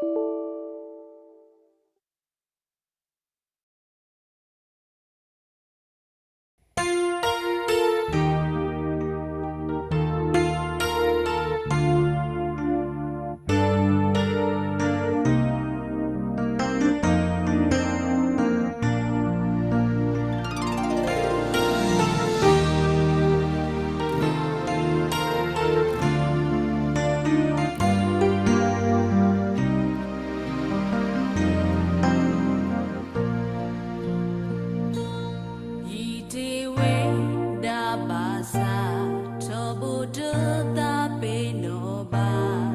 ယံာ်တ့ၢ်ဝဲဒၣ်ဘၣ်ဆၣ် ထီဘိတသးပ့ၤနီၣ်ဘၣ်,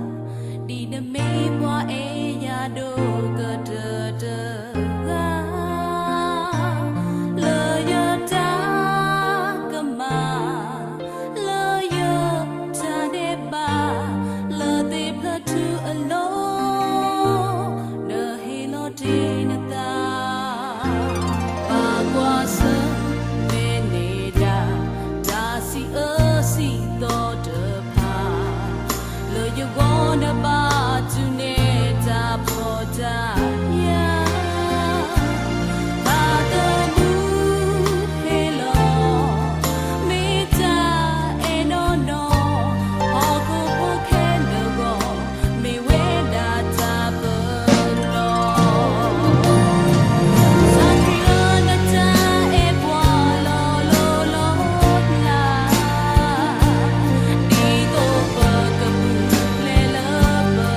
ဒ်နမ့ၢ်ပှၤအဲၣ်ယၤဒိၣ်ကတၢၢ်တဂၤ, လၢယတၢ်ကမၣ် လၢယတၢ်ဒဲးဘး လၢသ့ၣ်ဖျၢၣ်ထူအလိၤ နဟ့ၣ်လီၤတ့ၢ်နသး, ဘၣ်ကွၢ်ဆၢၣ်မဲာ်န့ၢ်ဒၣ် တၢ်စံးအၢစံးသီတဖၣ် လၢယဂီၢ်နဘၣ်တူၢ်န့ၢ်တၢ်ဖှီၣ်တၢ်ယာ်, ဘၣ်သမူဟ့ၣ်လီၤ မ့ၢ်တၢ်အဲၣ်နီၢ်နီၢ်, ဟီၣ်ခိၣ်ဖိခဲလၢာ်အဂီၢ် မ့ၢ်ဝဲဒၣ်တၢ်ပနီၣ်, သးခုလၢနတၢ်အဲၣ်ပှၤလီၤလိၤလီၤလး, ဒ်သိးပကပူၤဖျဲးလၢပ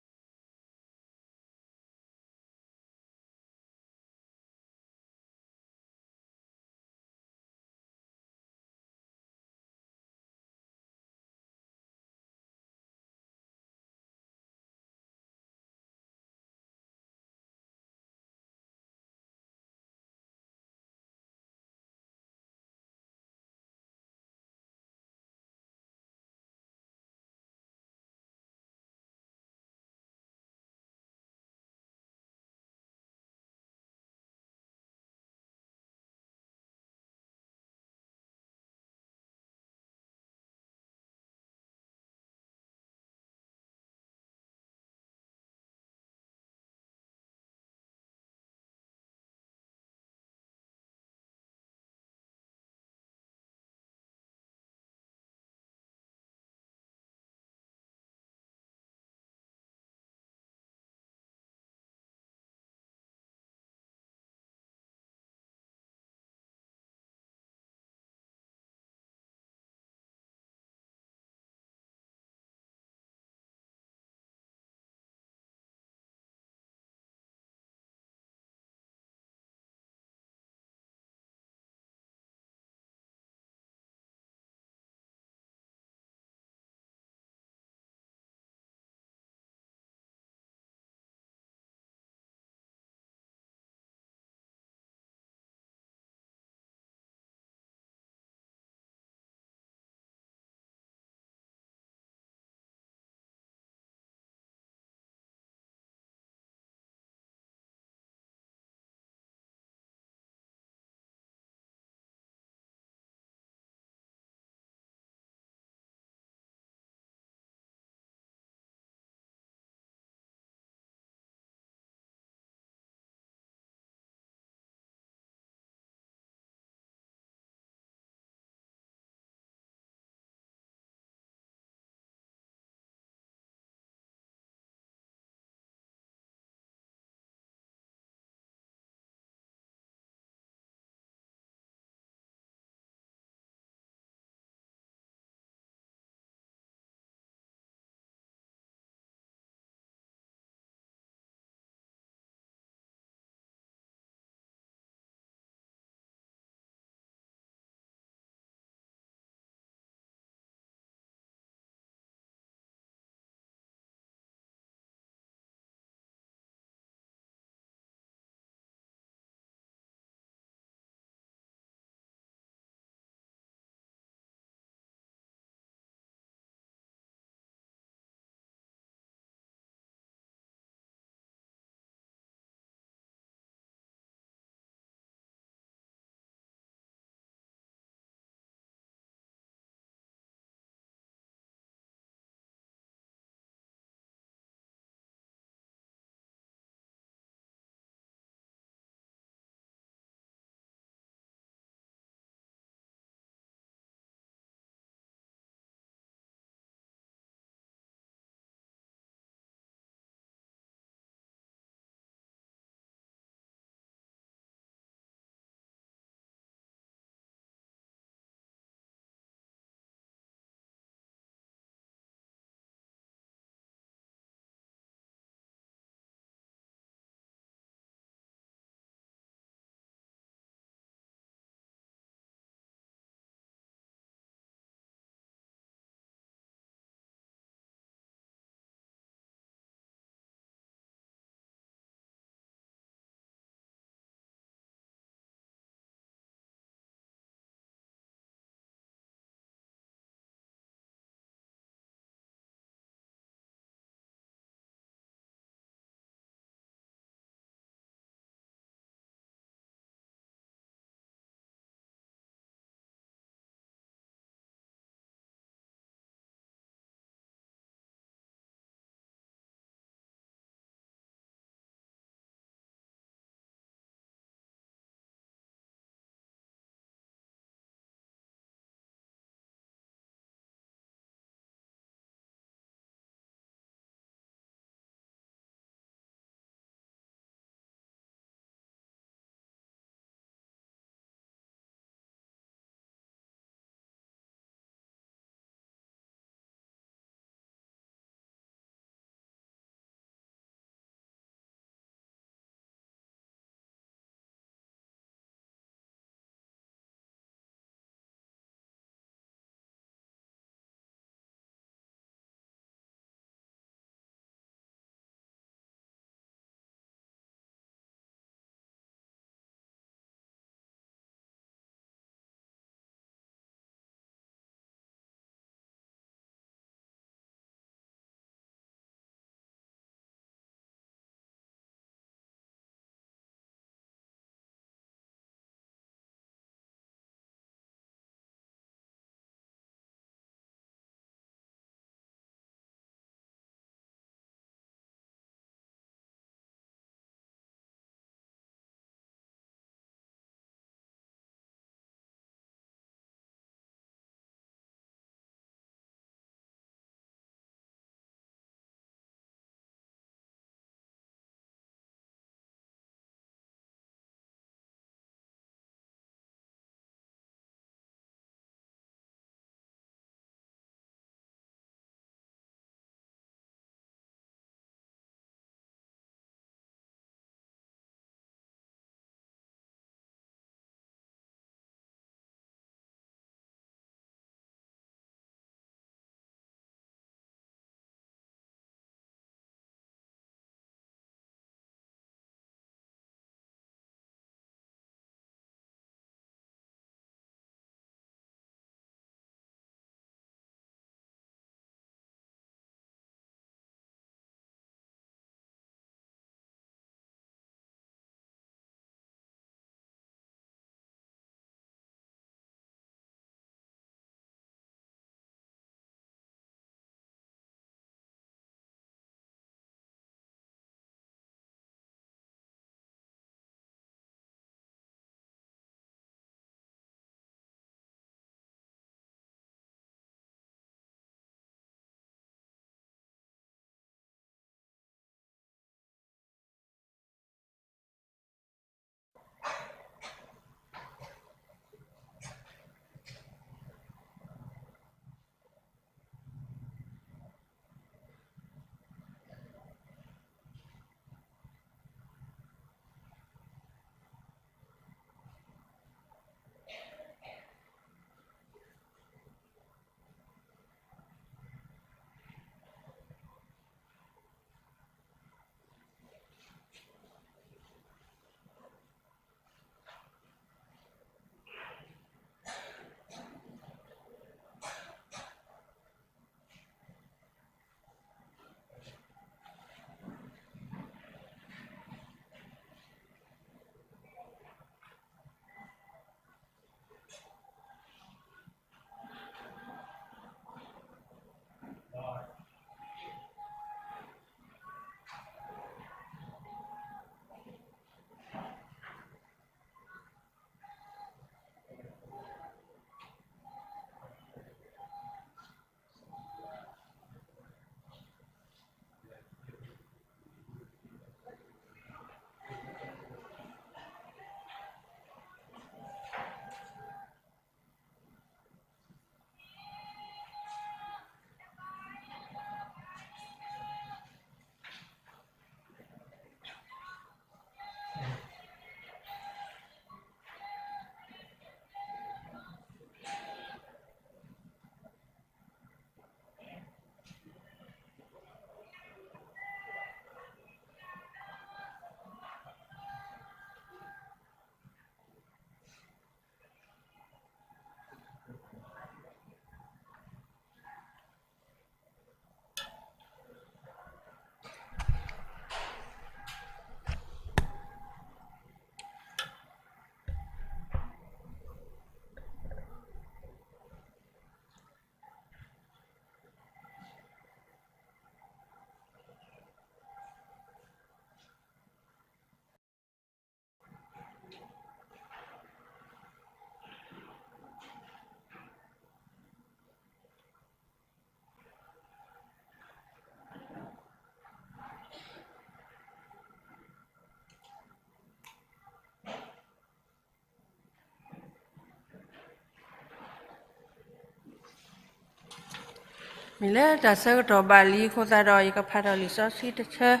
မ့ၢ်လၢတၢ်ဆၢကတီၢ်ဘၣ်လံအဃိသတးဒီး ယကဖးထီၣ်လံာ်စီဆှံတဆၢ,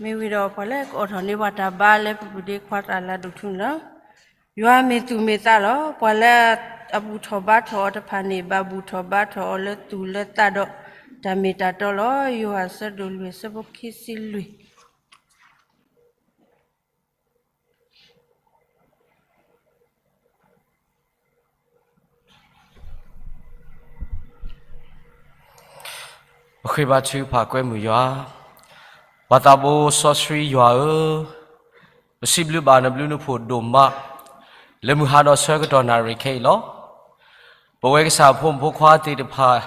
မ့ၢ်ဝံၤဒီးပှၤလၢကအိးထီၣ်န့ၢ်ပှၤတၢ်ဘါလၢပပုၢ်ဒ့ခွါသးလၢဒိၣ်ထူန့ၣ်လီၤ. ယွၤမ့ၢ်သူၣ်မ့ၢ်သးလီၤ. ပှၤလၢအဘူၣ်ထီၣ်ဘါထီၣ်အီၤတဖၣ်န့ၣ် ဘၣ်ဘူၣ်ထီၣ်ဘါထီၣ်အီၤလၢသူၣ်လၢသးဒီးတၢ်မ့ၢ်တၢ်တီလီၤ. ယိၤဟၣ်အဆၢဒိၣ်လွံၢ်အဆၢဖိခံဆံလွံၢ် ပဃ့ဘါထုကဖၣ်ကွဲမုာ်ယွၤ, ပှၤသးဘိစီဆှံယွၤဧၢ, ပစံးဘျုးဘၣ်နဘျုးနဖှိၣ်ဒိၣ်မး, လၢမုၢ်ဟါဒီးဆၢကတီၢ်နၣ်ရံၣ်ခဲအံၤလီၤ. ပဝဲကစၢ်ဖိမုၣ်ဖိခွါသ့ၣ်တဖၣ်,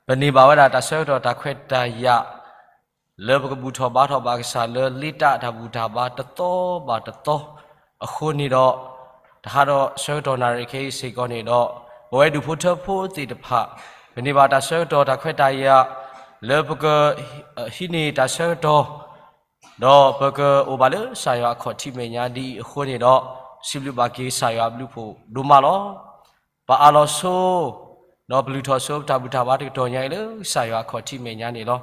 ပန့ၢ်ဘၣ်ဝဲဒၣ်တၢ်ဆၢကတီၢ်တၢ်ခွဲးတၢ်ယာ် လၢပကဘူၣ်ထီၣ်ဘါထီၣ်ဘၣ်ကစၢ်လၢလ့တၢ်တၢ်ဘူၣ်တၢ်ဘါတသီဘၣ်တသီအဃိန့ၣ်ဒီး, တဟါဒီးဆၢကတီၢ်နၣ်ရံၣ်ခဲအံၤစ့ၢ်ကီးန့ၣ်ဒီး, ပဝဲဒူၣ်ဖိထၢဖိသ့ၣ်တဖၣ်, ပန့ၢ်ဘၣ်တၢ်ဆၢကတီၢ်တၢ်ခွဲးတၢ်ယာ် လၢပကဟံးန့ၢ်တၢ်ဆၢကတီၢ် ဒီးပကအိၣ်ဘၣ်လၢကစၢ်ယွၤအခီၣ်ထံးမဲာ်ညါဒ်အံၤအဃိန့ၣ်ဒီး, စံးဘျုးဘၣ်က့ၤကစၢ်ယွၤအဘျုးဖှိၣ်ဒိၣ်မးလီၤ. ပအးလီၤဆိ, ဒီးပလုၢ်ထီၣ်ဆိပတၢ်ဘူၣ်တၢ်ဘါတကတီၢ်ညါအံၤလၢကစၢ်ယွၤအခီၣ်ထံးမဲာ်ညါန့ၣ်လီၤ.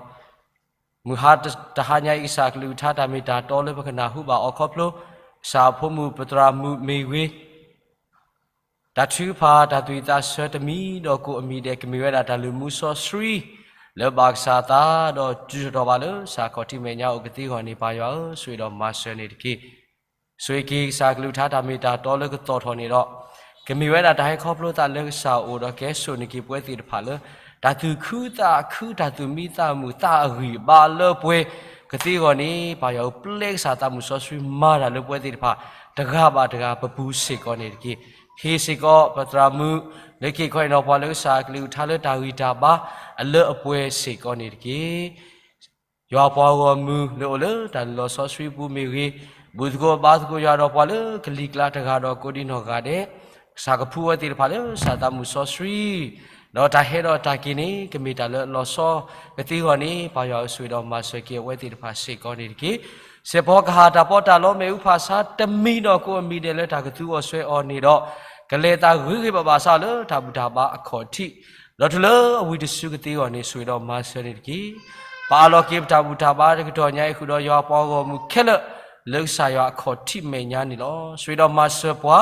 မုၢ်ဟါတဟါညါအံၤ ကစၢ်ကလုၢ်ကထါတၢ်မ့ၢ်တၢ်တီလၢပကနၢ်ဟူဘၣ်အီၤခီဖျိ, ကစၢ်အဖိမုၣ်ပသရၣ်မုၣ်မ့ၢ်ဂ့ၤ တၢ်ထုကဖၣ်တၢ်သူၣ်ဝံၣ်သးဆၢတမံၤဒီးကိးအမံၤဒဲး ကမ့ၢ်ဝဲဒၣ်တၢ်လုၢ်မူစီဆှံ လၢဘၣ်ကစၢ်အသး ဒီးတုၤထီၣ်ဘၣ်လၢကစၢ်ခီၣ်ထံးမဲာ်ညါအိၣ်ကသ့အဂီၢ်န့ၣ် ပၢ်ယွၤဧၢ, ဆိၣ်ဂ့ၤဒီးမၤစၢၤန့ၣ်တက့ၢ်. ဆိၣ်ဂ့ၤက့ၤကစၢ်ကလုၢ်ကထါတၢ်မ့ၢ်တၢ်တီလၢကသီၣ်ထီၣ်န့ၣ်ဒီး, ကမ့ၢ်ဝဲဒၣ်တၢ်ဟဲခီဖျိသးလၢကစၢ်အအိၣ်ဒီးကဟဲစိာ်န့ၢ်က့ၤပဝဲသ့ၣ်တဖၣ်လၢ တၢ်သူၣ်ခုသးခု တၢ်သူၣ်မံသးမုာ် သးအဂံၢ်အဘါလၢပှဲၤကသ့အဂီၢ်န့ၣ် ပၢ်ယွၤဧၢ, ပျဲကစၢ်သးမုၣ်စီဆှံမၤတၢ်လၢပဝဲသ့ၣ်တဖၣ် တဂၤဘၣ်တဂၤပပူၤစ့ၢ်ကီးန့ၣ်တက့ၢ်. ဟ့ၣ်စ့ၢ်ကီးပသရၣ်မုၣ် လၢခံခီအံၤနီၤ ပှၤလၢကစၢ်ကလုၢ်ကထါလၢတၢ်ဂံၢ်တၢ်ဘါအလၢအပှဲၤစ့ၢ်ကီးန့ၣ်တက့ၢ်. ယွၤပှၤဂီၢ်မုၢ်လၢအိၣ်လၢတၢ်လုၢ်လီၢ်စီဆှံပူၤမ့ၢ်ဂ့ၤ, ဘူၣ်သကိးဘါသကိးယွၤဒီးပှၤလၢကလံၤကျါတဂၤဒီးကိးဒံနီၢ်ဂၤဒဲး, ကစၢ်ကဖှူအဝဲသ့ၣ်တဖၣ်လၢကစၢ်သးမုၣ်စီဆှံ, ဒီးတၢ်ဟဲဒီးတၢ်က့ၤန့ၣ် ကမ့ၢ်တၢ်လၢအလီၤဆီကသ့အဂီၢ်န့ၣ် ပၢ်ယွၤဧၢ, ဆိၣ်ဂ့ၤဒီးမၤစၢၤက့ၤအဝဲသ့ၣ်တဖၣ်စ့ၢ်ကီးန့ၣ်တက့ၢ်. စဲးဖီကဟၣ်တၢ်ပီးတၢ်လီ မ့ၣ်အူဖးဆါတမံၤဒီးကိးအမံၤဒဲးလၢတၢ်ကသူအီၤစွဲအီၤန့ၣ်ဒီး, ကလဲၤသးဂ့ၤဂ့ၤဘၣ်ဘၣ်ဆၣ်လၢတၢ်ဘူၣ်တၢ်ဘါအခီၣ်ထံး, ဒီးတုၤလၢအဝံၤတစုကသ့အဂီၢ်န့ၣ် ဆိၣ်ဂ့ၤဒီးမၤစၢၤန့ၣ်တက့ၢ်. ပအးလီၤက့ၤပတၢ်ဘူၣ်တၢ်ဘါတကတီၢ်ညါအံၤဃုာ်ဒီးယွၤပှၤဂီၢ်မုၢ်ခဲလၢာ် လၢကစၢ်ယွၤအခီၣ်ထံးမဲာ်ညါန့ၣ်လီၤ. ဆိၣ်ဂ့ၤဒီးမၤစၢၤပှၤ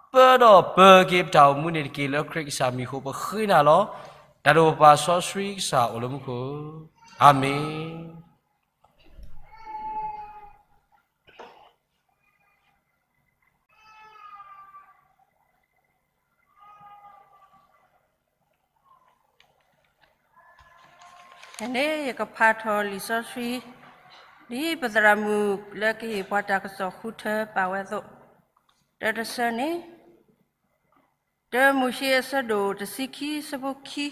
ပၢဒီးပၢက့ၤပတၢ်အိၣ်မူန့ၣ်တက့ၢ်. လၢခရံာ်ကစၢ်မံၤအဃိပဃ့နၤလီၤ. တၢ်ဒိၣ်ပပၢ်စီဆှံကစၢ်အိၣ်လၢမူခိၣ်, အၤမ့ၣ်. န့ၣ်ယကဖးထီၣ်လံာ်စီဆှံ ဒ်ပသရၣ်မုၣ်လၢကဟ့ၣ်ပှၤတၢ်ကစီၣ်ဃုထၢပာ်ဝဲအသိး, တၢတဆၢန့ၣ် တၢမိၤၡ့အဆၢဒိၣ်တဆံခံအဆၢဖိခံ,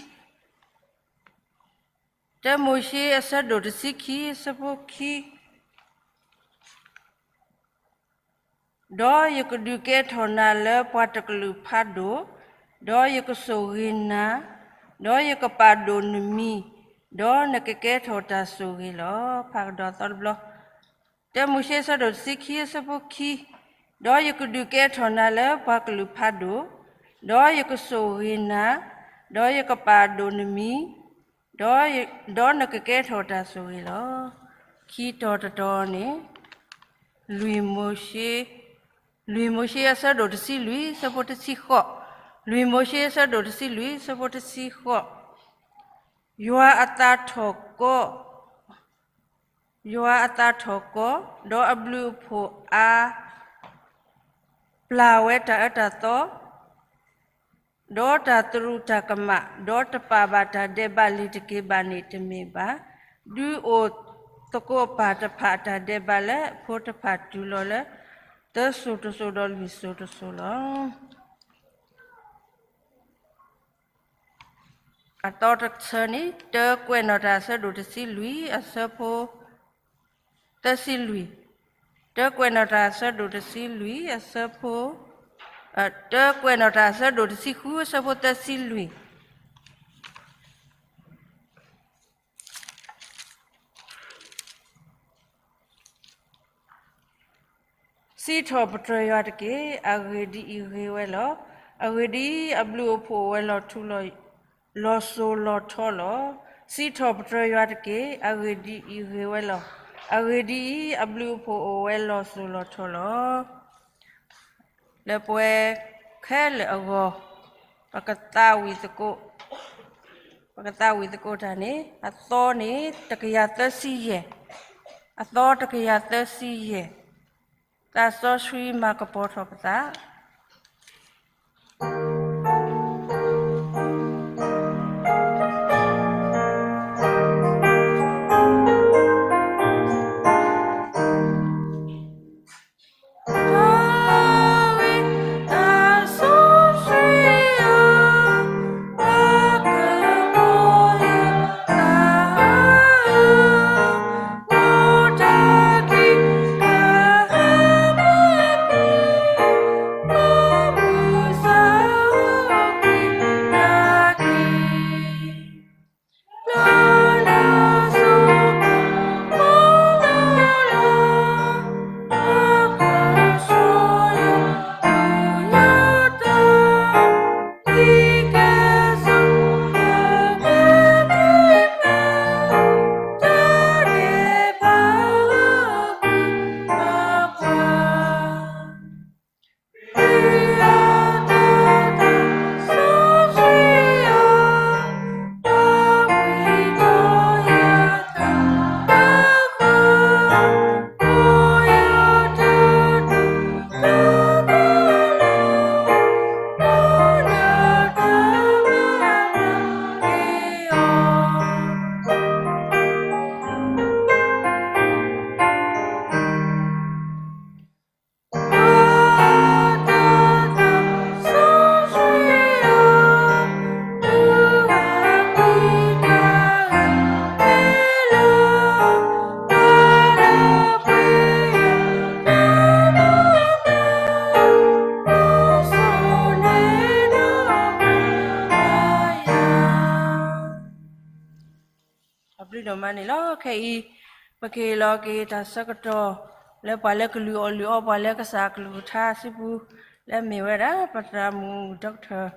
တၢမိၤၡ့အဆၢဒိၣ်တဆံခံအဆၢဖိခံ, ဒီးယကဒုးကဲထီၣ်နၤလၢပှၤတကလုာ်ဖးဒိၣ်, ဒီးယကဆိၣ်ဂ့ၤနၤ, ဒီးယကပာ်ဒိၣ်နမံၤ, ဒီးနကကဲထီၣ်တၢ်ဆိၣ်ဂ့ၤလီၤ. ဖးကဒီးသီတဘျီ, တၢမိၤၡ့အဆၢဒိၣ်တဆံခံအဆၢဖိခံ, ဒီးယကဒုးကဲထီၣ်နၤလၢပှၤကလုာ်ဖးဒိၣ်, ဒီးယကဆိၣ်ဂ့ၤနၤ, ဒီးယကပာ်ဒိၣ်နမံၤ, ဒီးနကကဲထီၣ်တၢ်ဆိၣ်ဂ့ၤလီၤ. ခံတီၤတတီၤန့ၣ် လွံၢ်မိၤၡ့, လွံၢ်မိၤၡ့အဆၢဒိၣ်တဆံလွံၢ် ဆၢဖိတဆံဃိး, လွံၢ်မိၤၡ့အဆၢဒိၣ်တဆံလွံၢ် ဆၢဖိတဆံဃိး, ယွၤအသးထီၣ်ကီ, ယွၤအသးထီၣ်ကီ, ဒီးအဘျုးအဖှိၣ်အါ, ပျၢ်ဝဲတၢ်အၢတၢ်သီ ဒီးတၢ်သရူးတၢ်ကမၣ်, ဒီးတပာ်ဘၣ်တၢ်ဒဲးဘးလၢတက့ၤဘၣ်န့ၣ်တမ့ၢ်ဘၣ်. ဒုးအိၣ်သကိးပၢ်တဖၣ်အတၢ်ဒဲးဘးလၢအဖိတဖၣ်တုၤလီၤလၢ သၢစိၤတစိၤဒီးလွံၢ်စိၤတစိၤလီၤ. အတီတဆၢန့ၣ် တၢကွဲးနီၣ်တၢ်အဆၢဒိၣ်တဆံလွံၢ်အဆၢဖိ သၢဆံလွံၢ်, တၢကွဲးနီၣ်တၢ်အဆၢဒိၣ်တဆံလွံၢ်အဆၢဖိ, တၢကွဲးနီၣ်တၢ်အဆၢဒိၣ်တဆံဃုအဆၢဖိသၢဆံလွံၢ်. စံးထီၣ်ပတြၢၤယွၤတက့ၢ်. အဂ့ၢ်ဒ်အံၤ, ဂ့ၤဝဲလီၤ. အဂ့ၢ်ဒ်အံၤ, အဘျုးအဖှိၣ်အိၣ်ဝဲလီၤထူလီၤယိာ်, လီၤစိၤလီၤထီလီၤ. စံးထီၣ်ပတြၢၤယွၤတက့ၢ်. အဂ့ၢ်ဒ်အံၤ, အဂ့ၢ်ဝဲလီၤ. အဂ့ၢ်ဒ်အံၤ, အဘျုးအဖှိၣ်အိၣ်ဝဲလီၤစိၤလီၤထီလီၤ. လၢပဝဲခဲလၢာ်အဂီၢ်, ပကသးဝံၣ်သကိး, ပကသးဝံၣ်သကိးတၢ်န့ၣ်, အသီန့ၣ်တကယၤသၢဆံယဲၢ်, အသီတကယၤသၢဆံယဲၢ်, သးစီဆှံမၤကပီၤထီၣ်ပသး. အဘျုးဒိၣ်မးန့ၣ်လီၤ. ခဲအံၤ ပကဟ့ၣ်လီၤက့ၤတၢ်ဆၢကတီၢ် လၢပှၤလၢကလုၢ်အီၣ်လုၢ်အီပှၤလၢကစၢ်အကလုၢ်ကထါစုပူၤ လၢအမ့ၢ်ဝဲဒၣ် ပသရၣ်မုၣ် ဒီကထၢၣ်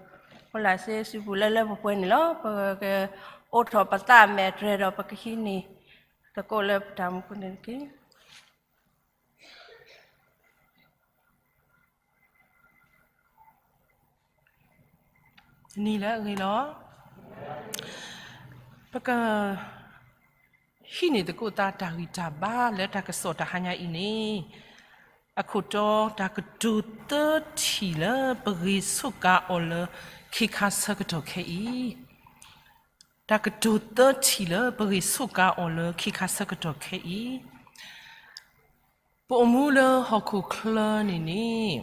ဖိလၣ်စ့စုပူၤလၢလၢပှဲၤပှဲၤန့ၣ်လီၤ. ပကအိးထီၣ်ပသးအမဲာ်တြဲၤဒီး ပကဟံးန့ၢ်သကိးလၢပတၢ်မူပူၤန့ၣ်တက့ၢ်. နံၤလၢအဂ့ၤလီၤ. ပက ဟံးန့ၢ်သကိးသးတၢ်ဂံၢ်တၢ်ဘါလၢတၢ်ကစီၣ် တဟါညါအံၤန့ၣ်, အခိၣ်တီ တၢ်ကတိၤသၢထံၣ်လၢပဂ့ၤဆိးကါအီၤလၢ ခ့ခါဆၢကတီၢ်ခဲအံၤ, တၢ်ကတိၤသၢထံၣ်လၢပဂ့ၤဆိးကါအီၤလၢ ခ့ခါဆၢကတီၢ်ခဲအံၤ. ပအိၣ်မူလၢဟီၣ်ခိၣ်ချၢန့ၣ်န့ၣ်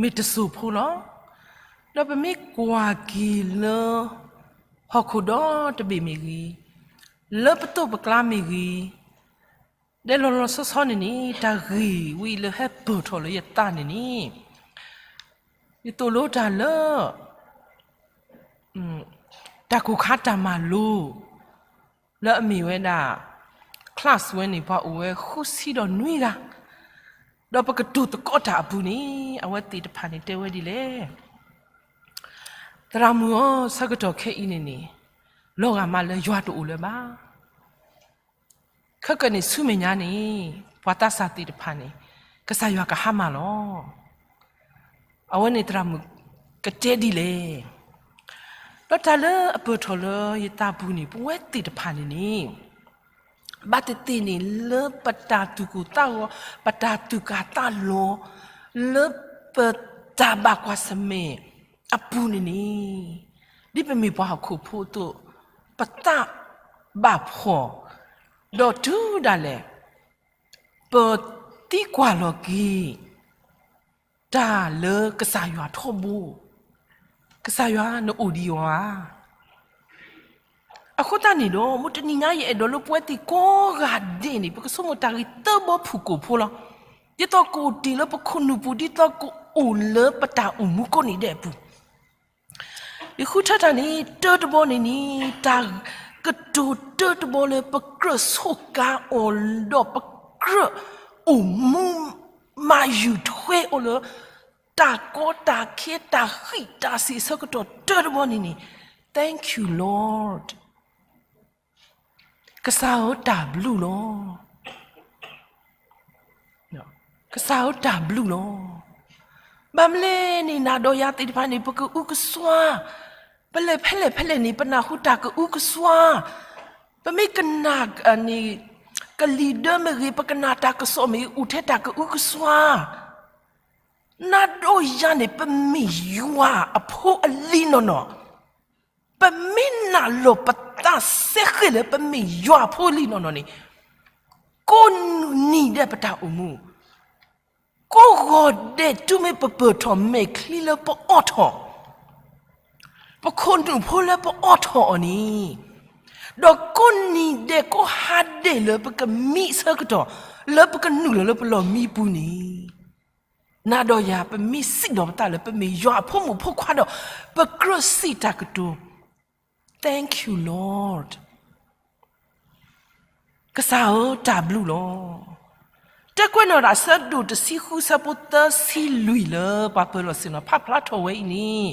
မ့ၢ်တစိၤဖိလီၤ. ဒီးပမ့ၢ်ကွၢ်က့ၤလၢ ဟီၣ်ခိၣ်ဒီတဘ့ၣ်မ့ၢ်ဂ့ၤ, လၢပသိးပကျါမ့ၢ်ဂ့ၤ, ဒီးလီၤလီၤဆီဆီန့ၣ်န့ၣ် တၢ်ဂ့ၢ်ဝဲအံၤလၢဟဲပၢၢ်ထီၣ်လၢယသးန့ၣ်န့ၣ်, ယသိၣ်လိတၢ်လၢ တၢ်ကိၢ်ခါတၢ်မၤလိ လၢအမ့ၢ်ဝဲဒၣ် class ဝဲန့ၣ် ပှၤအိၣ်ဝဲဃုဆံဒီးနွံဂၤ, ဒီးပကတိၤသကိးတၢ်အပူၤန့ၣ် အဝဲသ့ၣ်တဖၣ်န့ၣ်တဲဝဲဒ်လဲၣ်. သရၣ်မုၣ်ဧၢ, ဆၢကတီၢ်ခဲအံၤန့ၣ်န့ၣ် လီၤဂာ်မးလၢယွၤတအိၣ်လၢၤဘၣ်. ခဲကနံၣ်ဆူမဲာ်ညါန့ၣ် ပှၤသးစၢ်သ့ၣ်တဖၣ်န့ၣ် ကစၢ်ယွၤကဟါမၢ်လီၤ. အဝဲန့ၣ်သရၣ်မုၣ်ကတဲဒ်လဲၣ်. ဒီးတၢ်လၢအပၢၢ်ထီၣ်လၢယသးပူၤန့ၣ် ပဝဲသ့ၣ်တဖၣ်န့ၣ်န့ၣ် ဘၣ်သ့ၣ်သ့ၣ်န့ၣ် လၢပတၢ်သူၣ်ကိၢ်သးဂီၤ, ပတၢ်သူၣ်ကၢ်သးလီၤ, လၢပတၢ်ဘၣ်ကွၢ်ဆၢၣ်မဲာ်အပူၤန့ၣ်န့ၣ်, ဒ်ပမ့ၢ်ပှၤဟီၣ်ခိၣ်ဖိအသိး, ပသးဘၣ်ဖှီၣ်, ဒီးတုၤဒၣ်လဲာ် ပသံကွၢ်လီၤက့ၤ တၢ်လၢကစၢ်ယွၤထီဘိ, ကစၢ်ယွၤနအိၣ်ဒံးဧါ. အဃိသတးန့ၣ်ဒီး မုၢ်တနံၤညါယအဲၣ်ဒိးလၢပဝဲသ့ၣ်ကိးဂၤဒဲးန့ၣ် ပကဆိကမိၣ်တၢ်ဂ့ၢ်သၢဘီဖုၣ်ကိာ်ဖိလီၤ. ဒ်သိးကအိၣ်တ့ၢ်လၢပခိၣ်နူာ်ပူၤ, ဒ်သိးကအိၣ်လၢပတၢ်အိၣ်မူကိးနံၤဒဲးအပူၤ ယဃုထၢတၢ်န့ၣ် တၢတဘီန့ၣ်န့ၣ် တၢ်ကတိၤတၢတဘီလၢပကြၢးဆိးကါအီၤဒီးပကြၢးအိၣ်မူမၤယုာ်ထွဲအီၤလၢ တၢ်ကီတၢ်ခဲတၢ်ဃံးတၢ်စ့ၤအဆၢကတီၢ်တၢတဘီန့ၣ်န့ၣ် Thank you, Lord. ကစၢ်ဧၢ တၢ်ဘျုးလီၤ. ကစၢ်ဧၢ တၢ်ဘျုးလီၤ. ဘၣ်မနုၤလဲၣ်န့ၣ် နၤဒီးယၤသ့ၣ်တဖၣ်န့ၣ် ပကအုကစွါ, ပလဲၤဖဲလဲၣ်ဖဲလဲၣ်န့ၣ် ပနၢ်ဟူတၢ်ကအုကစွါ, ပမ့ၢ်ကနၣ်န့ၣ် ကလံၤဒၢမ့ၢ်ဂ့ၤ, ပကနၣ်တၢ်ကစီၣ်မ့ၢ်ဂ့ၤ အိၣ်ထဲတၢ်ကအုကစွါ. နၤဒီးယၤန့ၣ် ပမ့ၢ်ယွၤအဖိအလံၤနီၢ်နီၢ်, ပမ့ၢ်နာ်လီၤပသးစဲဃဲၤလၢပမ့ၢ်ယွၤအဖိအလံၤနီၢ်နီၢ်န့ၣ်, ကိးနံၤဒဲးပတၢ်အိၣ်မူ, ကိးဂီၤဒဲးတုၤမ့ၢ်ပပၢၢ်ထီၣ်မဲာ်ချံလၢပအိးထီၣ်, ပခိၣ်နူာ်ဖိလၢပအိးထီၣ်အီၤန့ၣ်, ဒီးကိးနံၤဒဲးကိးဟါဒဲးလၢပကမံအဆၢကတီၢ်, လၢပကနုာ်လီၤလၢပလီၢ်မံပူၤန့ၣ်, နၤဒီးယၤ ပမ့ၢ်စံးဒီးပသးလၢပမ့ၢ်ယွၤအဖိမုၣ်ဖိခွါဒီး ပကြၢးစံးတၢ်ကတိၤ, Thank you, Lord. ကစၢ်ဧၢ တၢ်ဘျုးလီၤ. တဲကွဲးနီၣ်တၢ်ဆၢဒိၣ်တဆံဃု ဆၢဖိသၢဆံလွံၢ်လၢပှၤပၢၤလီၢ်ဆ့ၣ်နီၤ ဖးဖျါထီၣ်ဝဲအံၤန့ၣ်,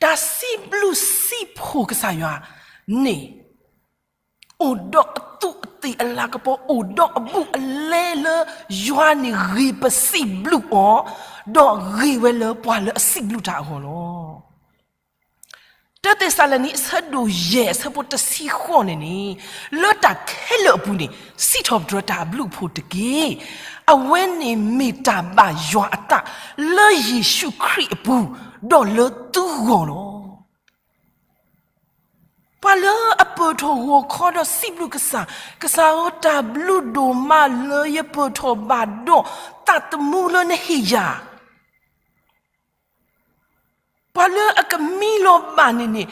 တၢ်စံးဘျုးစံးဖှိၣ်ကစၢ်ယွၤန့ၣ် အိၣ်ဒီးအသူးအသ့ၣ်အလၤကပီၤ, အိၣ်ဒီးအဘူးအလဲလၢ ယွၤန့ၣ်ဂ့ၤပစံးဘျုးအီၤ, ဒီးဂ့ၤဝဲလၢပှၤလၢအစံးဘျုးတၢ်အဂီၢ်လီၤ. တၢသ့းစၤလနံ အဆၢဒိၣ်ယဲၢ် အဆၢဖိတဆံဃိးန့ၣ်န့ၣ်, လၢတၢ်ခဲလၢာ်အပူၤန့ၣ် စံးထီၣ်ပတြၢၤတၢ်အဘျုးအဖှိၣ်တက့ၢ်. အဝဲန့ၣ်မ့ၢ်တၢ်ဘၣ်ယွၤအသး လၢယ့ၣ်ၡူးခရံာ်အပူၤ, ဒီးလၢသုဂီၢ်လီၤ. ပှၤလၢအပၢၢ်ထီၣ်ဂီၤခီဒီးစံးဘျုးကစၢ်, ကစၢ်ဧၢ တၢ်ဘျုးဒိၣ်မးလၢယပၢၢ်ထီၣ်ဘၣ်ဒီး သးသမူလၢနဟ့ၣ်ယၤ ပှၤလၢအကမံလီၤဘၣ်န့ၣ်န့ၣ်,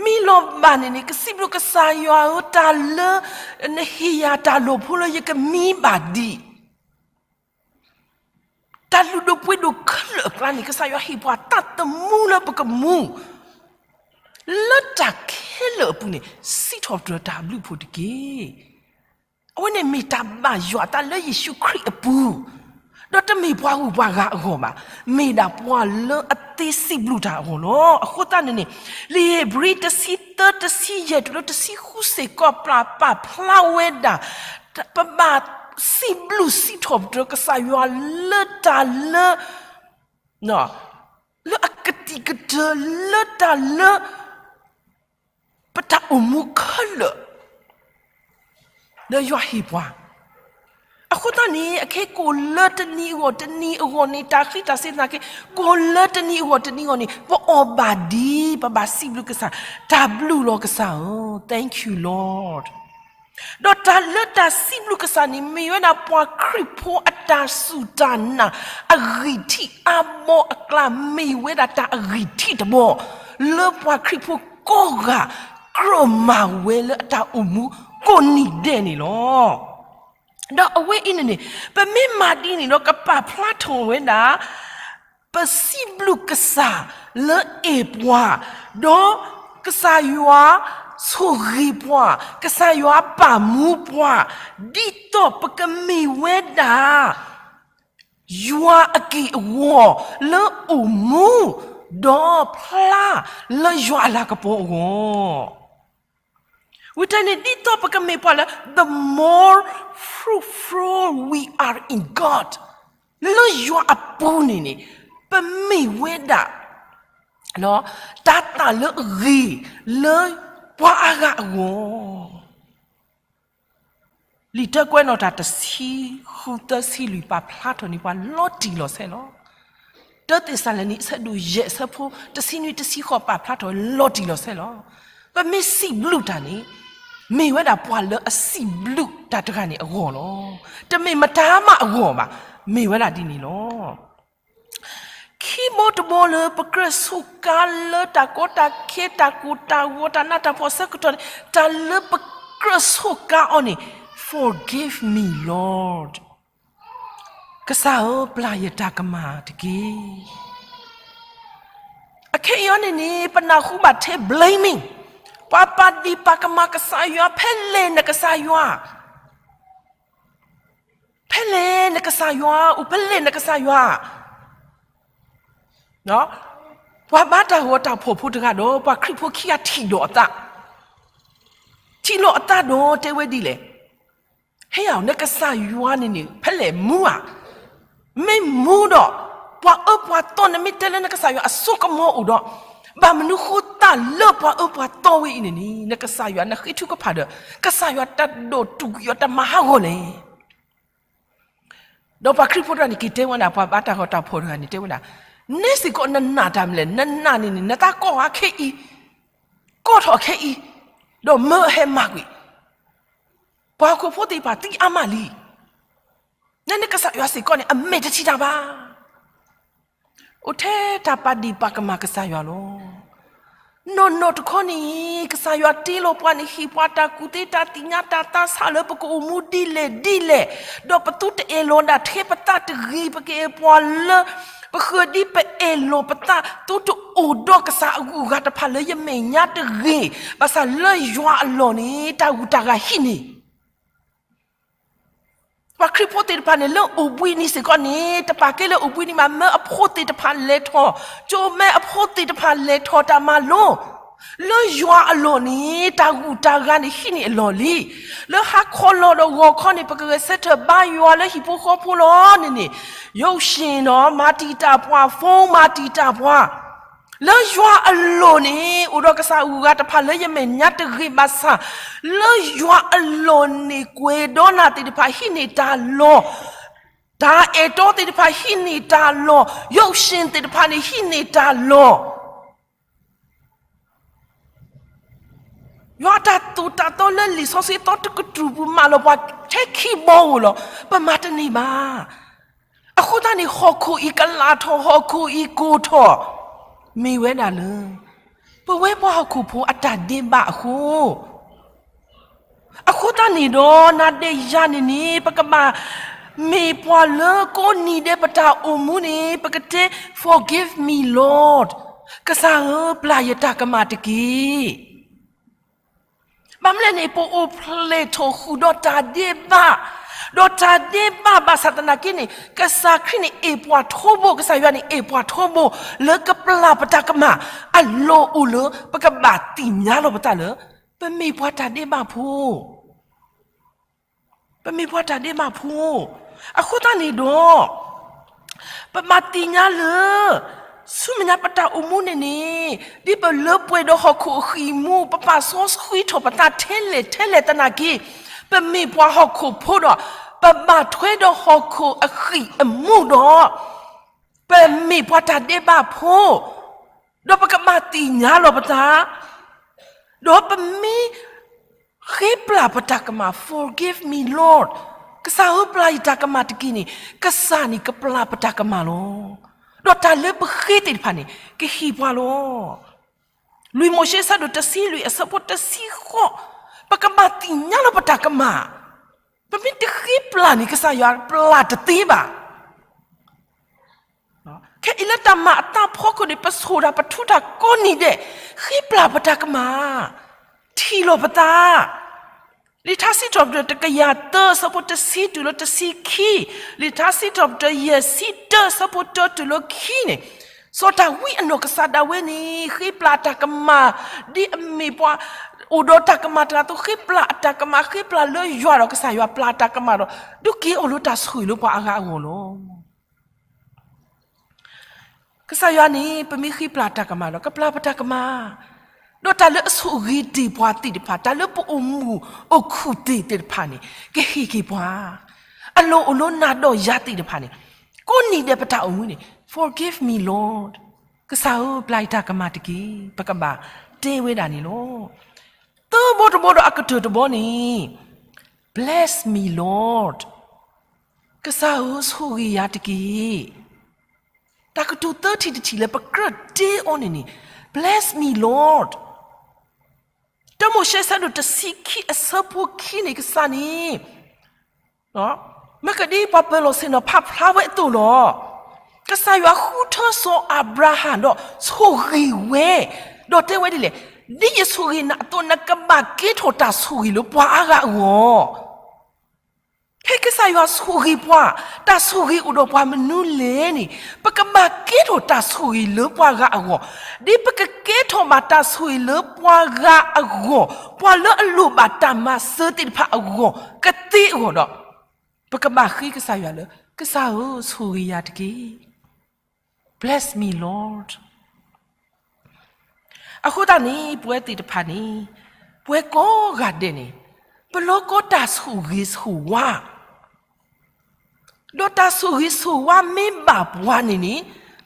မံလီၤဘၣ်န့ၣ်န့ၣ် ကစံးဘျုးကစၢ်ယွၤဧၢ, တၢ်လၢနဟ့ၣ်ယၤတၢ်လိၣ်ဖိလၢယကမံဘၣ်ဒံး, တၢ်လုၢ်ဒိၣ်ပှ့ၤဒိၣ်ခဲလၢာ်အကျါန့ၣ် ကစၢ်ယွၤဟ့ၣ်ပှၤသးသမူလၢပကမူ, လၢတၢ်ခဲလၢာ်အပူၤန့ၣ် စံးထီၣ်ပတြၢၤတၢ်အဘျုးအဖှိၣ်တက့ၢ်. အဝဲန့ၣ်မ့ၢ်တၢ်ဘၣ်ယွၤအသးလၢယ့ၣ်ၡူးခရံာ်အပူၤ, ဒီးတမ့ၢ်ပှၤဂုၤပှၤဂၤအဂီၢ်ဘၣ်, မ့ၢ်ဒၣ်ပှၤလၢအသ့စံးဘျုးတၢ်အဂီၢ်လီၤ. အဃိသတးန့ၣ်န့ၣ်, လံာ်ဧ့ၤဘြံၤတဆံသၢ တဆံယဲၢ် တုၤလၢတဆံဃုစ့ၢ်ကီး ပာ်ဖျါဝဲဒၣ် ပဘၣ်စံးဘျုးစံးထီၣ်ပတြၢၤကစၢ်ယွၤလၢတၢ်လၢ လၢအကသံၣ်ကတၢၢ် လၢတၢ်လၢ ပတၢ်အိၣ်မူခဲလၢာ် လၢယွၤဟ့ၣ်ပှၤ. အဃိသတးန့ၣ် အခဲကိးလၢတနံၤအဂီၢ်တနံၤအဂီၢ်န့ၣ် တၢ်ချံတၢ်စ့သနာ်က့ ကိးလၢတနံၤအဂီၢ်တနံၤအဂီၢ်န့ၣ် ပအီၣ်ဘၣ်ဒံး ပဘၣ်စံးဘျုးကစၢ် တၢ်ဘျုးလီၤကစၢ်ဧၢ, Thank you, Lord. ဒီးတၢ်လၢတၢ်စံးဘျုးကစၢ်န့ၣ် မ့ၢ်ဝဲဒၣ်ပှၤခရံာ်ဖိအတၢ်စူၢ်တၢ်နာ်အဂံၢ်ထံးအါဘီအကျါ မ့ၢ်ဝဲဒၣ်တၢ်အဂံၢ်ထံးတဘီ လၢပှၤခရံာ်ဖိကိးဂၤ ကြၢးမၤဝဲလၢအတၢ်အိၣ်မူကိးနံၤဒဲးန့ၣ်လီၤ. ဒီးအဝဲအံၤန့ၣ်န့ၣ် ပမ့ၢ်မၤဒ်န့ၣ်ဒီး ကပာ်ဖျါထီၣ်ဝဲဒၣ် ပစံးဘျုးကစၢ်လၢအဲၣ်ပှၤ, ဒီးကစၢ်ယွၤဆိၣ်ဂ့ၤပှၤ, ကစၢ်ယွၤပာ်မူပှၤ, ဒ်သိးပကမ့ၢ်ဝဲဒၣ် ယွၤအက့ၢ်အဂီၤလၢအိၣ်မူ, ဒီးဖျါလၢယွၤအလၤကပီၤအဂီၢ် ဝံၤတၢ်န့ၣ် ဒ်သိးပကမ့ၢ်ပှၤလၢ the more fruitful we are in God, လၢယွၤအပူၤန့ၣ်န့ၣ် ပမ့ၢ်ဝဲဒၣ် တၤသၣ်လၢအဂ့ၤ လၢပှၤအါဂၤအဂီၢ် လံာ်တၢကွဲးနီၣ်တၢ်တဆံဃု သၢဆံလွံၢ် ပာ်ဖျါထီၣ်န့ၢ်ပှၤလီၤတံၢ်လီၤဆဲးလီၤ. တၢသ့းစၤလနံ အဆၢဒိၣ်ယဲၢ် အဆၢဖိတဆံနွံ တဆံဃိး ပာ်ဖျါထီၣ်လီၤတံၢ်လီၤဆဲးလီၤ. ပမ့ၢ်စံးဘျုးတၢ်န့ၣ် မ့ၢ်ဝဲဒၣ်ပှၤလၢအစံးဘျုးတၢ်တဂၤန့ၣ်အဂီၢ်လီၤ. တမ့ၢ်မတၤမးအဂီၢ်ဘၣ်, မ့ၢ်ဝဲဒၣ်ဒ်န့ၣ်လီၤ. ခံဘီတဘီလၢပကြၢးဆိးကါလၢတၢ်ကီတၢ်ခဲ တၢ်ကိၢ်တၢ်ဂီၤ တၢ်နးတၢ်ဖှီၣ်အဆၢကတီၢ်န့ၣ် တၢ်လၢပကြၢးဆိးကါအီၤန့ၣ် Forgive me, Lord. ကစၢ်ဧၢ ပျၢ်ယတၢ်ကမၣ်တက့ၢ်. အခဲအံၤအီၤန့ၣ်န့ၣ် ပနၢ်ဟူဘၣ်ထဲ blaming, ပှၤပာ်ဒံးပာ်ကမၣ်ကစၢ်ယွၤ, ဖဲလဲၣ်နကစၢ်ယွၤ ဖဲလဲၣ်နကစၢ်ယွၤ, အိၣ်ဖဲလဲၣ်နကစၢ်ယွၤ. န ပှၤဘါတၢ်ဂီၤတၢ်ဖှီၣ်ဖိတဂၤဒီး ပှၤခရံာ်ဖိခံဂၤထံၣ်လိာ်အသး, ထံၣ်လိာ်အသးဒီးတဲဝဲဒ်လဲၣ်, ဟ့ၣ်ဧါ နကစၢ်ယွၤန့ၣ်န့ၣ် ဖဲလဲၣ်မူဧါ, မ့ၢ်မူဒီး ပှၤအၢပှၤသီ နမ့ၢ်တဲလၢနကစၢ်ယွၤအစိကမီၤအိၣ်ဒီး, ဘၣ်မနုၤဃိသတးလၢပှၤအၢပှၤသီဝဲအံၤန့ၣ်န့ၣ် နကစၢ်ယွၤ နဃ့ထုကဖၣ်ဒီး ကစၢ်ယွၤတၢ်ဒိၣ်တုာ်ကွံာ်အီၤတၢ်မၤဟးဂီၤလဲၣ်. ဒီးပှၤခရံာ်ဖိတဂၤန့ၣ် က့ၤတဲဝဲဒၣ် ပှၤဘါတၢ်ဂီၤတၢ်ဖှီၣ်တဂၤန့ၣ် တဲဝဲဒၣ်, နဲစ့ၢ်ကီးနနာ်တၢ်မနုၤလဲၣ်, နနာ်န့ၣ်န့ၣ် နတၢ်ကိးဂၤခဲအံၤ, ကိးထီၣ်ခဲအံၤ, ဒီးမၢအဟဲမၤကွံာ်, ပှၤဟီၣ်ခိၣ်ဖိသ့ၣ်တဖၣ်သံအါမးလံ, နဲနကစၢ်ယွၤစ့ၢ်ကီးန့ၣ် အမဲာ်တထံၣ်တၢ်ဘၣ်. အိၣ်ထဲတၢ်ပာ်ဒ့ၣ်ပာ်ကမၣ်ကစၢ်ယွၤလီၤ. နီၢ်နီၢ်တခီန့ၣ် ကစၢ်ယွၤတ့လီၤပှၤန့ၣ် ဟ့ၣ်ပှၤတၢ်ကူၣ်သ့တၢ်သ့ၣ်ညါတၢ်သးဆၢလၢပကအိၣ်မူဒ်လဲၣ်ဒ်လဲၣ်, ဒီးပသုတအဲၣ်လီၤဒၣ်ထဲပသးတဂ့ၤ, ပကအဲၣ်ပှၤလၢ ပဃၢၤဒ်ပအဲၣ်လီၤပသး, သုတအိၣ်ဒီးကစၢ်အဂုၤအဂၤတဖၣ်လၢယမဲာ်ညါတဂ့ၤ, ဘၣ်ဆၣ်လၢယွၤအလီၢ်န့ၣ် တၢ်ဂုၤတၢ်ဂၤဟံးန့ၢ် ပှၤခရံာ်ဖိသ့ၣ်တဖၣ်န့ၣ် လၢအိၣ်ဘှံးနံၤစ့ၢ်ကီးန့ၣ် တပာ်ကဲလၢအိၣ်ဘှံးနံၤဘၣ်, မၢအဖိသ့ၣ်တဖၣ်လဲၤထီၣ်, ကၠိမၢအဖိသ့ၣ်တဖၣ်လဲၤထီၣ်တၢ်မၤလိ, လၢယွၤအလီၢ်န့ၣ် တၢ်ဂုၤတၢ်ဂၤန့ၣ်ဟံးန့ၢ်အလီၢ်လံ. လၢဟါခီလီၤဒီးဂီၤခီန့ၣ် ပကဂဲၤဆၢထၢၣ်ဘါယွၤလၢဟံၣ်ဖိဃီဖိလီၤန့ၣ်န့ၣ်, ရုပ်ရှင်ဒီး မၤတံာ်တာ်ပှၤ, phone မၤတံာ်တာ်ပှၤ လၢယွၤအလီၢ်န့ၣ် အိၣ်ဒီးကစၢ်အဂုၤအဂၤတဖၣ်လၢယမဲာ်ညါတဂ့ၤဘၣ်ဆၣ်, လၢယွၤအလီၢ်န့ၣ် ကွဲၤဒီနၢ်သ့ၣ်တဖၣ်ဟံးန့ၢ်တၢ်လီၢ်, တၢ်အဲၣ်တီသ့ၣ်တဖၣ်ဟံးန့ၢ်တၢ်လီၢ်, ရုပ်ရှင်သ့ၣ်တဖၣ်န့ၣ်ဟံးန့ၢ်တၢ်လီၢ် ယွၤအတၢ်သိၣ်တၢ်သီလၢလံာ်စီဆှံသီတကတြူၢ်ပူၤမးလီၤပှၤထဲခံဘီဧိၤလီၤ. ပမၤတန့ၢ်ဘၣ်. အဃိသတးန့ၣ် ဟီၣ်ခိၣ်အံၤကလၢ်ထီၣ် ဟီၣ်ခိၣ်အံၤကိၢ်ထီၣ်, မ့ၢ်ဝဲဒၣ်လၢ ပဝဲပှၤဟီၣ်ခိၣ်ဖိအတၢ်ဒဲးဘးအဃိ အဃိသတးန့ၣ်ဒီး နၤဒီးယၤန့ၣ်န့ၣ် ပကဘၣ်မ့ၢ်ပှၤလၢကိးနံၤဒဲးပတၢ်အိၣ်မူန့ၣ် ပကတဲ Forgive me, Lord, ကစၢ်ဧၢ ပျၢ်ယတၢ်ကမၣ်တက့ၢ်. ဘၣ်မနုၤလဲၣ်န့ၣ် ပအိၣ်ဖျဲၣ်ထီၣ်ဃုာ်ဒီးတၢ်ဒဲးဘး, ဒီးတၢ်ဒဲးဘးဘၣ်ဆၣ်သနာ်က့န့ၣ် ကစၢ်ခရံာ်န့ၣ်အဲၣ်ပှၤထီဘိ, ကစၢ်ယွၤန့ၣ်အဲၣ်ပှၤထီဘိ လၢကပျၢ်ပတၢ်ကမၣ်, အလီၢ်အိၣ်လၢပကဘၣ်သ့ၣ်ညါလီၤပသးလၢ ပမ့ၢ်ပှၤတၢ်ဒဲးဘးဖိ ပမ့ၢ်ပှၤတၢ်ဒဲးဘးဖိ, အဃိသတးန့ၣ်ဒီး ပဘၣ်သ့ၣ်ညါလၢ ဆူမဲာ်ညါပတၢ်အိၣ်မူန့ၣ်န့ၣ် ဒ်ပလၢပှဲၤဒီးဟီၣ်ခိၣ်အဃံၢ်မူ ပပာ်စီဆှံထီၣ်ပသးထဲလဲၣ်ထဲလဲၣ်သနာ်က့ ပမ့ၢ်ပှၤဟီၣ်ခိၣ်ဖိဒီး ပဘၣ်ထွဲဒီးဟီၣ်ခိၣ်အဃံၢ်အမူဒီး ပမ့ၢ်ပှၤတၢ်ဒဲးဘးဖိ ဒီးပကဘၣ်သ့ၣ်ညါလီၤပသး, ဒီးပမ့ၢ်ဃ့ပျၢ်ပတၢ်ကမၣ် Forgive me, Lord, ကစၢ်ဧၢ ပျၢ်ယတၢ်ကမၣ်တက့ၢ်န့ၣ် ကစၢ်န့ၣ်ကပျၢ်ပတၢ်ကမၣ်လီၤ. ဒီးတၢ်လၢပဃ့သ့ၣ်တဖၣ်န့ၣ် ကဟ့ၣ်ပှၤလီၤ. လွံၢ်မိၤၡ့ဆၢဒိၣ်တဆံလွံၢ်အဆၢဖိတဆံဃိး, ပကဘၣ်သ့ၣ်ညါလီၤပတၢ်ကမၣ်, ပမ့ၢ်တဃ့ပျၢ်န့ၣ် ကစၢ်ယွၤပျၢ်တသ့ဘၣ်. ခဲအံၤလၢတၢ်မၤအသးဖီခိၣ်န့ၣ် ပဆိၣ်တၢ်ပထူတၢ်ကိးနံၤဒဲး, ဃ့ပျၢ်ပတၢ်ကမၣ်, ထံၣ်လီၤပသး, လံာ်ထါစံးထီၣ်ပတြၢၤတကယၤသၢအဆၢဖိတဆံတုၤလၢတဆံခံ, လံာ်ထါစံးထီၣ်ပတြၢၤယဲၢ်ဆံတၢအဆၢဖိတၢတုၤလၢခံန့ၣ်, စီၤဒၤဝံးအနီၢ်ကစၢ်ဒၣ်ဝဲန့ၣ် ဃ့ပျၢ်တၢ်ကမၣ်, ဒ်အမ့ၢ်ပှၤအိၣ်ဒီးတၢ်ကမၣ်တဂၤအသိး ဃ့ပျၢ်အတၢ်ကမၣ်, ဃ့ပျၢ်လၢယွၤဒီးကစၢ်ယွၤပျၢ်တၢ်ကမၣ်ဒီး ဒုးက့ၤအီၤလၢတၢ်ဆိၣ်ဂ့ၤလၢပှၤအဂၤအဂီၢ်လီၤ. ကစၢ်ယွၤန့ၣ် ပမ့ၢ်ဃ့ပျၢ်တၢ်ကမၣ်ဒီး ကပျၢ်ပတၢ်ကမၣ်, ဒီးတၢ်လၢအဆိၣ်ဂ့ၤတ့ၢ်ပှၤသ့ၣ်တဖၣ်, တၢ်လၢပအိၣ်မူအိၣ်ခုၣ်သ့ၣ်တဖၣ်န့ၣ် ကဟ့ၣ်က့ၤပှၤ, အလီၢ်အိၣ်လၢနၤဒီးယၤသ့ၣ်တဖၣ်န့ၣ်, ကိးနံၤဒဲးပတၢ်အိၣ်မူန့ၣ် Forgive me, Lord, ကစၢ်ဧၢ ပျၢ်ယတၢ်ကမၣ်တက့ၢ်, ပကဘၣ်တဲဝဲဒၣ်န့ၣ်လီၤ. သၢဘီတဘီဒီးအကတၢၢ်တဘီန့ၣ်, Bless me, Lord, ကစၢ်ဧၢ ဆိၣ်ဂ့ၤယၤတက့ၢ်. တၢ်ကတိၤသၢထံၣ်တထံၣ်လၢပကြၢးတ့အီၤန့ၣ်န့ၣ်, Bless me, Lord, တၢမိၤၡ့ဆၢဒိၣ်တဆံခံအဆၢဖိခံန့ၣ် ကစၢ်န့ၣ် မ့ၢ်ကဒ်ပှၤပၢၤလီၢ်ဆ့ၣ်နီၤဖးဖျါဝဲအသိးလီၤ. ကစၢ်ယွၤဃုထၢစီၤအၤဘြၤဟၣ်ဒီးဆိၣ်ဂ့ၤဝဲ, ဒီးတဲဝဲဒ်လဲၣ်, ဒ်ယဆိၣ်ဂ့ၤနၤအသိး နကဘၣ်ကဲထီၣ်တၢ်ဆိၣ်ဂ့ၤလၢပှၤအါဂၤအဂီၢ်. ဖဲကစၢ်ယွၤဆိၣ်ဂ့ၤပှၤ, တၢ်ဆိၣ်ဂ့ၤအိၣ်ဒီးပှၤမနုၤလဲၣ်န့ၣ်, ပကဘၣ်ကဲထီၣ်တၢ်ဆိၣ်ဂ့ၤလၢပှၤဂၤအဂီၢ်, ဒ်ပကကဲထီၣ်ဘၣ်တၢ်ဆိၣ်ဂ့ၤလၢပှၤဂၤအဂီၢ်, ပှၤလၢအလိၣ်ဘၣ်တၢ်မၤစၢၤသ့ၣ်တဖၣ်အဂီၢ်ကသ့အဂီၢ်ဒီး, ပကဘၣ်ဃ့ကစၢ်ယွၤလၢ ကစၢ်ဧၢ, ဆိၣ်ဂ့ၤယၤတက့ၢ်. Bless me, Lord. အဃိသတးန့ၣ် ပဝဲသ့ၣ်တဖၣ်န့ၣ်, ပဝဲကိးဂၤဒဲးန့ၣ်, ပလီၤကီတၢ်ဆိၣ်ဂ့ၤဆိၣ်ဝါ, ဒီးတၢ်ဆိၣ်ဂ့ၤဆိၣ်ဝါမ့ၢ်ဘၣ်ပှၤန့ၣ်န့ၣ်,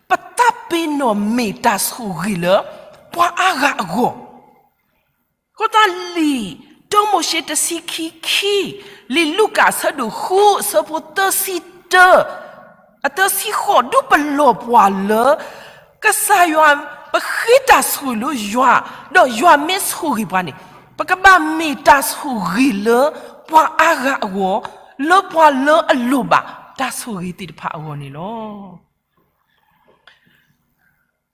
ပသးပ့ၤနီၣ်မ့ၢ်တၢ်ဆိၣ်ဂ့ၤလၢ ပှၤအါဂၤအဂီၢ်. အဃိသတးလံာ်တၢမိၤၡ့တဆံခံခံ, လံာ်လူၤကၣ်အဆၢဒိၣ်ဃုအဆၢဖိသၢဆံတၢ, အသၢဆံဃိး ဒုးပလီၢ်ပှၤလၢ ကစၢ်ယွၤ, ပဃ့တၢ်ဆိၣ်ဂ့ၤလၢယွၤ, ဒီးယွၤမ့ၢ်ဆိၣ်ဂ့ၤပှၤန့ၣ်, ပကဘၣ်မ့ၢ်တၢ်ဆိၣ်ဂ့ၤလၢပှၤအါဂၤအဂီၢ်, လၢပှၤလၢအလိၣ်ဘၣ်တၢ်ဆိၣ်ဂ့ၤသ့ၣ်တဖၣ်အဂီၢ်န့ၣ်လီၤ.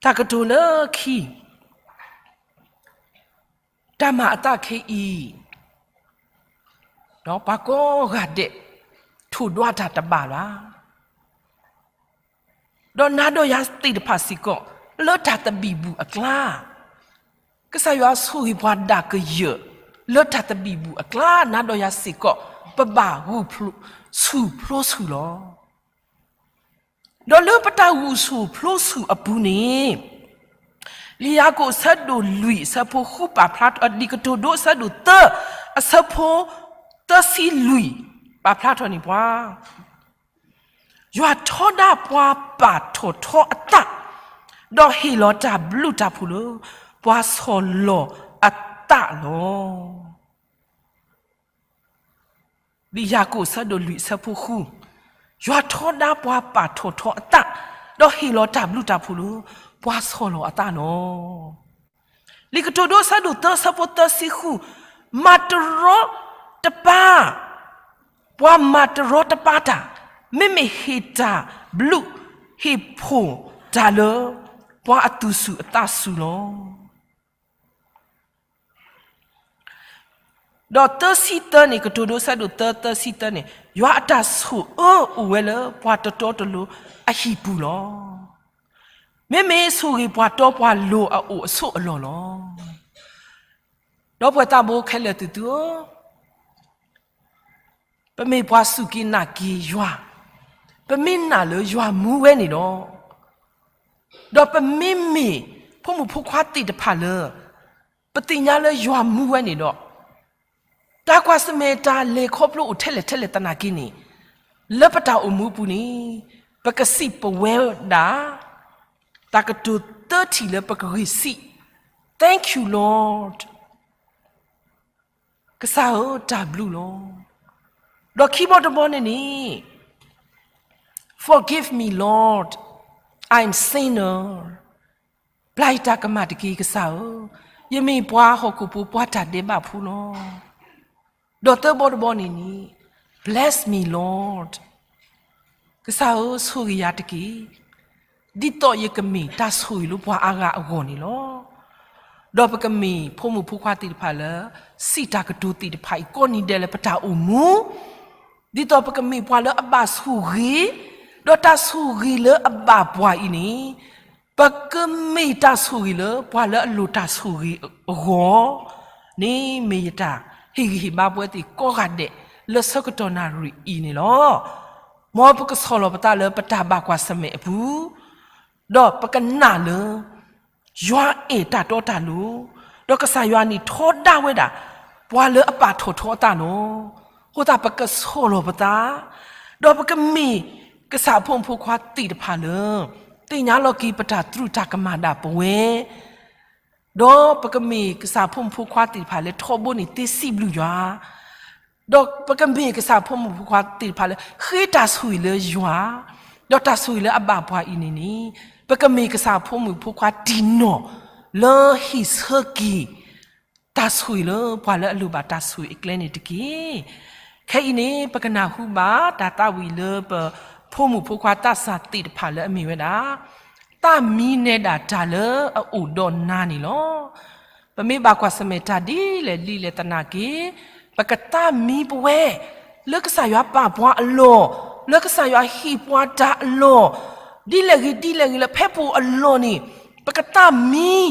တၢ်ကတိၤလၢခံ, တၢ်မၤအသးခဲအံၤ, ဒီးပှၤကိးဂၤဒဲး ထိၣ်ဒွးတၢ်တဘၣ်ဘၣ်, ဒီးနၤဒီးယၤသ့ၣ်တဖၣ်စ့ၢ်ကီး လၢတၢ်သဘံၣ်ဘုၣ်အကျါ, ကစၢ်ယွၤဆိၣ်ဂ့ၤပှၤဒၣ်ကယၢၢ် လၢတၢ်သဘံၣ်ဘုၣ်အကျါ, နၤဒီးယၤစ့ၢ်ကီး ပဘၣ်ဂုာ်ဆူၣ်ဖျိဆူၣ်လီၤ. ဒီးလၢပတၢ်ဂုာ်ဆူၣ်ဖျိဆူၣ်အပူၤန့ၣ်, လံာ်ယၤကိာ်အဆၢဒိၣ်လွံၢ် အဆၢဖိဃုပာ်ဖျါ, လံာ်ကတိၤဒိအဆၢဒိၣ်သၢ အဆၢဖိသၢဆံလွံၢ် ပာ်ဖျါထီၣ်န့ၢ်ပှၤ, ယွၤထီဒါပှၤပာ်ထီၣ်ထီအသး, ဒီးဟ့ၣ်လီၤတၢ်ဘျုးတၢ်ဖှိၣ်လၢ ပှၤဆီၣ်လီၤအသးလီၤ. လံာ်ယၤကိာ်အဆၢဒိၣ်လွံၢ်အဆၢဖိဃု, ယွၤထီဒါပှၤပာ်ထီၣ်ထီအသး, ဒီးဟ့ၣ်လီၤတၢ်ဘျုးတၢ်ဖှိၣ်လၢ ပှၤဆီၣ်လီၤအသးလီၤ. လံာ်ကတိၤဒိအဆၢဒိၣ်သၢအဆၢဖိသၢဆံဃု, မၤတရီတပါ, ပှၤမၤတရီတပါတၢ်, မ့မ့ၢ်ဟ့ၣ်တၢ်ဘျုး, ဟ့ၣ်ဖှိၣ်တၢ်လၢ ပှၤအသူၣ်စူၤအသးစူၤလီၤ. ဒီးသၢဆံသၢန့ၣ်, ကတိၤဒိအဆၢဒိၣ်သၢ သၢဆံသၢန့ၣ်, ယွၤအတၢ်ဆိၣ်အၢအိၣ်ဝဲလၢပှၤတတီတလိၤအဟံၣ်ပူၤလီၤ. မ့မ့ၢ်ဆိၣ်ဂ့ၤပှၤတီပှၤလိၤအအိၣ်အဆိးအလီၢ်လီၤ. ဒီပုၢ်ဝဲၢ်သးဘိခဲလၢာ်သ့ၣ်သုဧၢ, ပမ့ၢ်ပှၤစူၢ်က့ၤနာ်က့ၤယွၤ, ပမ့ၢ်နာ်လၢယွၤမူဝဲန့ၣ်ဒီး, ဒီးပမ့မ့ၢ်ဖိမုၣ်ဖိခွါသ့ၣ်တဖၣ်လၢ ပသ့ၣ်ညါလၢယွၤမူဝဲန့ၣ်ဒီး, တၢ်ကွၢ်ဆၢၣ်မဲာ်တၢ်လဲၤခီဖျိအိၣ်ထဲလဲၣ်ထဲလဲၣ်သနာ်က့န့ၣ်, လၢပတၢ်အိၣ်မူအပူၤန့ၣ်, ပကစံးပဝဲဒၣ် တၢ်ကတိၤသၢထံၣ်လၢပကဂ့ၤစံး, Thank you, Lord. ကစၢ်ဧၢ, တၢ်ဘျုးလီၤ. ဒီးခံဘီတဘီန့ၣ်န့ၣ်, Forgive me, Lord, I'm sinner. ပျၢ်ယတၢ်ကမၣ်တက့ၢ် ကစၢ်ဧၢ, ယမ့ၢ်ပှၤဟီၣ်ခိၣ်ဖိ ပှၤတၢ်ဒဲးဘးဖိလီၤ. ဒီးသၢဘီတဘီန့ၣ်န့ၣ်, Bless me, Lord. ကစၢ်ဧၢ, ဆိၣ်ဂ့ၤယၤတက့ၢ်, ဒ်သိးယကမ့ၢ်တၢ်ဆိၣ်ဂ့ၤလၢပှၤအါဂၤအဂီၢ်န့ၣ်လီၤ. ဒီးပကမ့ၢ်ဖိမုၣ်ဖိခွါသ့ၣ်တဖၣ်လၢ စံးတၢ်ကတိၤသ့ၣ်တဖၣ်အံၤ ကိးနံၤဒဲးလၢပတၢ်အိၣ်မူ, ဒ်သိးပကမ့ၢ်ပှၤလၢအဘၣ်ဆိၣ်ဂ့ၤ, ဒီးတၢ်ဆိၣ်ဂ့ၤလၢအဘၣ်ပှၤအံၤန့ၣ်, ပကမ့ၢ်တၢ်ဆိၣ်ဂ့ၤလၢပှၤလၢအလိၣ်တၢ်ဆိၣ်ဂ့ၤအဂီၢ်န့ၣ် မ့ၢ်ယတၢ်ဟ့ၣ်ဂံၢ်ဟ့ၣ်ဘါပဝဲသ့ၣ်ကိးဂၤဒဲး လၢဆၢကတီၢ်နၣ်ရံၣ်အံၤန့ၣ်လီၤ. မ်ပကဆီၣ်လီၤပသးလၢပတၢ်ဘၣ်ကွၢ်ဆၢၣ်မဲာ်အပူၤ, ဒီးပကနာ်လၢ ယွၤအဲၣ်တၢ်တီတၢ်လိၤ, ဒီးကစၢ်ယွၤန့ၣ်ထီဒါဝဲဒၣ် ပှၤလၢအပာ်ထီၣ်ထီအသးလီၤ. အဃိသတးပကဆီၣ်လီၤပသး, ဒီးပကမ့ၢ်ကစၢ်အဖိမုၣ်ဖိခွါသ့ၣ်တဖၣ်လၢ သ့ၣ်ညါလီၤက့ၤပတၢ်သရူးတၢ်ကမၣ်ဒၣ်ပဝဲ, ဒီးပကမ့ၢ်ကစၢ်အဖိမုၣ်ဖိခွါသ့ၣ်တဖၣ်လၢထီဘိန့ၣ်သ့စံးဘျုးယွၤ, ဒီးပကမ့ၢ်ကစၢ်အဖိမုၣ်ဖိခွါသ့ၣ်တဖၣ်လၢ ဃ့တၢ်ဆိၣ်ဂ့ၤလၢယွၤ, ဒီးတၢ်ဆိၣ်ဂ့ၤလၢအဘၣ်ပှၤအံၤန့ၣ်န့ၣ်, ပကမ့ၢ်ကစၢ်အဖိမုၣ်ဖိခွါတံၢ်နီၢ်လၢဟ့ၣ်ဆၢက့ၤ တၢ်ဆိၣ်ဂ့ၤလၢပှၤလၢအလိၣ်ဘၣ်တၢ်ဆိၣ်ဂ့ၤအကျဲန့ၣ်တက့ၢ်. ခဲအံၤန့ၣ် ပကနၢ်ဟူဘၣ်တၢ်သးဝံၣ်လၢပဖိမုၣ်ဖိခွါသးစၢ်သ့ၣ်တဖၣ်လၢအမ့ၢ်ဝဲဒၣ် သးမံနဲဒၣ်တၢ်လၢအအိၣ်ဒီးနၤန့ၣ်လီၤ. ပမ့ၢ်ဘၣ်ကွၢ်ဆၢၣ်မဲာ်တၢ်ဒ်လဲၣ်ဒ်လဲၣ်သနာ်က့, ပကသးမံပဝဲ လၢကစၢ်ယွၤပာ်ပှၤအလီၢ်, လၢကစၢ်ယွၤဟ့ၣ်ပှၤတၢ်အလီၢ်, ဒ်လဲၣ်ဂ့ၤဒ်လဲၣ်ဂ့ၤလၢဖဲပအိၣ်အလီၢ်န့ၣ်, ပကသးမံ,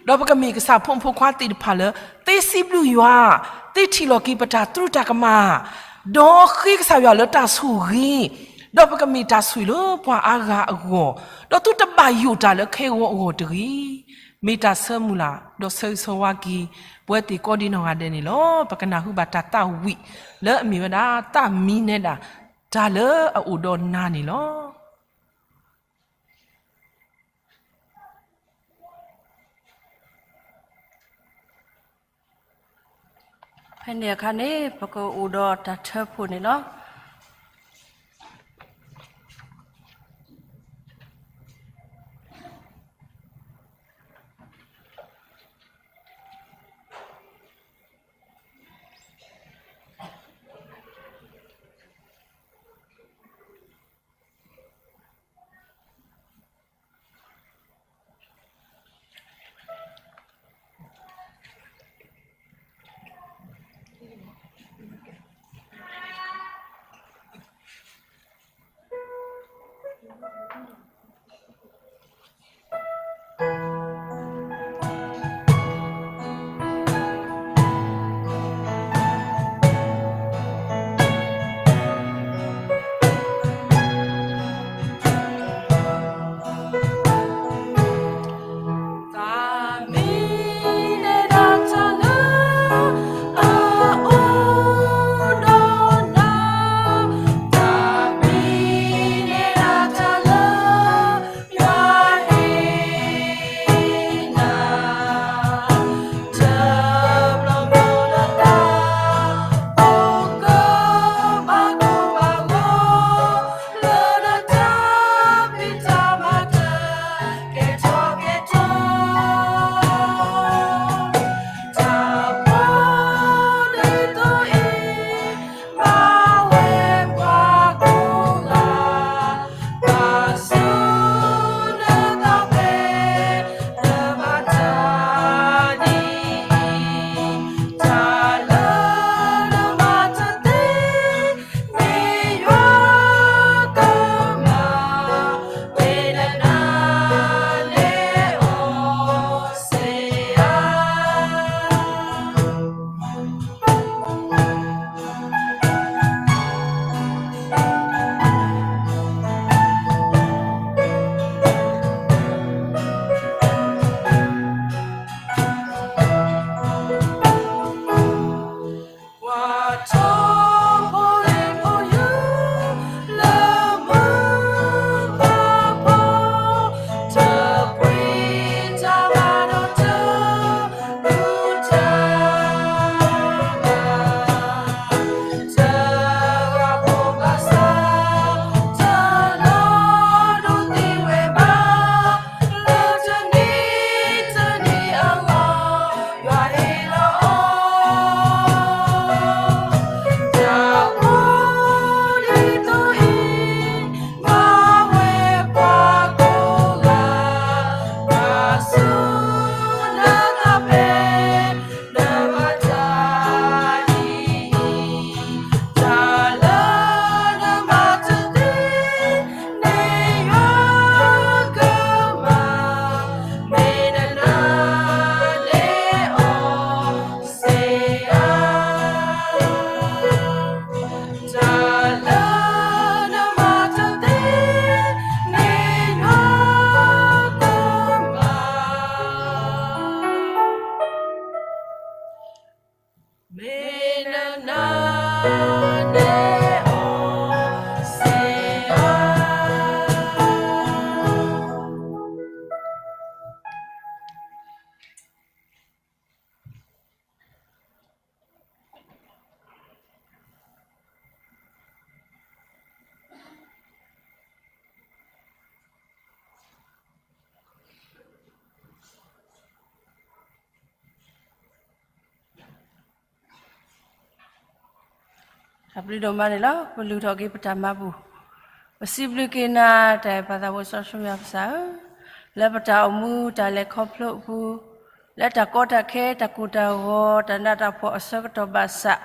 ဒီးပကမ့ၢ်ကစၢ်ဖိမုၣ်ဖိခွါသ့ၣ်တဖၣ်လၢ သ့စံးဘျုးယွၤ, သ့ထံၣ်လီၤက့ၤပတၢ်သရူးတၢ်ကမၣ်, ဒီးဃ့ကစၢ်ယွၤလၢတၢ်ဆိၣ်ဂ့ၤ, ဒီးပကမ့ၢ်တၢ်ဆိၣ်ဂ့ၤလၢပှၤအါဂၤအဂီၢ်, ဒီးသုတဘၣ်ယိၣ်တၢ်လၢခဲဂီၤအဂီၢ်တဂ့ၤ. မ့ၢ်တၢ်ဆၢမုၢ်လၢ် ဒီးဆၢဂ့ၤဆၢဝါက့ၤ ပဝဲသ့ၣ်ကိးဒံးနီၢ်ဂၤဒဲးန့ၣ်လီၤ. ပကနၢ်ဟူဘၣ်တၢ်သးဝံၣ်လၢအမ့ၢ်ဝဲဒၣ် သးမံနဲဒၣ် တၢ်လၢအအိၣ်ဒီးနၤန့ၣ်လီၤ. ဖဲန့ၣ်အခါန့ၣ် ပကအိၣ်ဒီးတၢ်ထၢဖှိၣ်န့ၣ်လီၤ. တၢ်ဘျုးဒိၣ်မးန့ၣ်လီၤ. ပလုၢ်ထီၣ်က့ၤပတၢ်မၤပူၤ, ပစံးဘျုးက့ၤနၤ တၢ်အဲၣ်ပၢ်သးဘိစီဆှံယွၤကစၢ်ဧၢ, လၢပတၢ်အိၣ်မူတၢ်လဲၤခီဖျိအပူၤ, လၢတၢ်ကီတၢ်ခဲ တၢ်ကိၢ်တၢ်ဂီၤ တၢ်နးတၢ်ဖှီၣ်အဆၢကတီၢ်ဘၣ်ဆၣ်,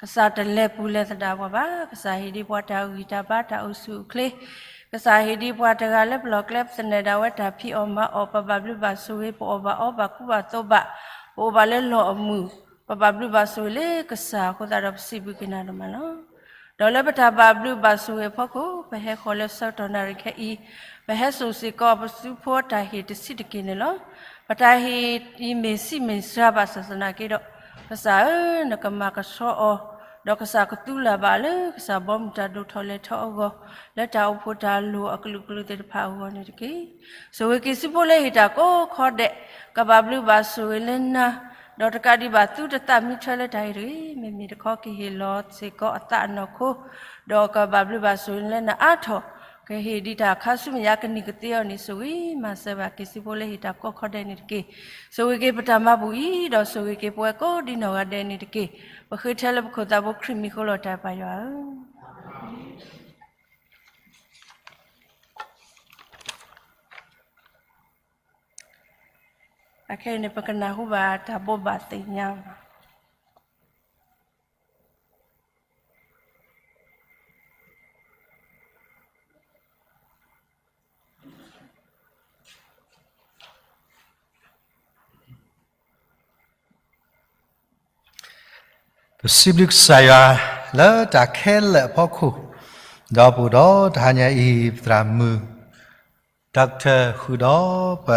ကစၢ်တလဲၤပူၤလဲၤသဒၣ်ပှၤဘၣ်. ကစၢ်ဟ့ၣ်ဒံးပှၤတၢ်ဂံၢ်တၢ်ဘါ တၢ်အိၣ်ဆူၣ်အိၣ်ချ့, ကစၢ်ဟ့ၣ်ဒံးပှၤတဂၤလၢပလီၢ်ကျဲ ပသနၢၣ်ဒၣ်ဝဲတၢ်ဖံးအီၣ်မၤအီၣ်, ပဘၣ်ဘျုးဘၣ်ဆိၣ်ဂ့ၤ, ပအီၣ်ဘၣ်အီဘၣ် ကူဘၣ်သိးဘၣ်, ပအိၣ်ဘၣ်လၢလီၢ်အမုာ်, ပဘၣ်ဘျုးဘၣ်ဆိၣ်ဂ့ၤလၢကစၢ်အဃိသတးဒီး ပစံးဘျုးက့ၤနၤဒိၣ်မးလီၤ. ဒီးလၢပတၢ်ဘၣ်ဘျုးဘၣ်ဆိၣ်ဂ့ၤအဖီခိၣ် ပဟဲဃီၤလၢဆၢကတီၢ်နၣ်ရံၣ်ခဲအံၤ, ပဟဲစိာ်စ့ၢ်ကီးပသုးဖိတၢ်ဟ့ၣ်တဆံးတက့ၢ်န့ၣ်လီၤ. ပတၢ်ဟ့ၣ်အံၤမ့ၢ်ဆံးမ့ၢ်စှၤဘၣ်ဆၣ်သနာ်က့ဒီး, ကစၢ်ဧၢ, နကမၤကဆှီအီၤ, ဒီးကစၢ်ကသူလၢ်ဘၣ်လၢကစၢ်ဘီမုၢ်တၢ်ဒိၣ်ထီၣ်လဲၤထီၣ်အဂီၢ်, လၢတၢ်အိၣ်ဖှိၣ်တၢ်လိၣ်အကလုာ်ကလုာ်သ့ၣ်တဖၣ်အဂီၢ်န့ၣ်တက့ၢ်. ဆိၣ်ဂ့ၤက့ၤစုဖိလၢဟ့ၣ်တၢ်ကိးခီဒဲး, ကဘၣ်ဘျုးဘၣ်ဆိၣ်ဂ့ၤလၢနၤ, ဒီးတကးဒံးဘၣ်သုတသးမံထၢလၢတၢ်အံၤတဂ့ၤ, မ့မ့ၢ်တခီကဟ့ၣ်လီၤစ့ၢ်ကီးအသးအနီၢ်ခိ, ဒီးကဘၣ်ဘျုးဘၣ်ဆိၣ်ဂ့ၤလၢနအါထီၣ်, ကဟ့ၣ်ဒံးတၢ်ခါဆူမဲာ်ညါ ကနံၣ်ကသ့အီၤန့ၣ် ဆိၣ်ဂ့ၤမၤစၢၤဘၣ်က့ၤစုဖိလၢဟ့ၣ်တၢ်ကိးခီဒဲးန့ၣ်တက့ၢ်. ဆိၣ်ဂ့ၤက့ၤပတၢ်မၤဘူၣ်အံၤ, ဒီးဆိၣ်ဂ့ၤက့ၤပဝဲကိးဒ်နီၢ်ဂၤဒဲးန့ၣ်တက့ၢ်. ပဃ့ထဲလၢပခိၣ်သးဘိခရံာ်မံၤဃိလီၤတၢ်ပၢ်ယွၤဧၢ. အခဲအံၤန့ၣ် ပကနၢ်ဟူဘၣ်တၢ်ဘိးဘၣ်သ့ၣ်ညါ ပစံးဘျုးကစၢ်ယွၤလၢတၢ်ခဲလၢာ်အဖီခိၣ်, ဒီးပအိၣ်ဒီးတဟါညါအံၤ ပသရၣ်မုၣ် Doctor ဃုာ်ဒီးပ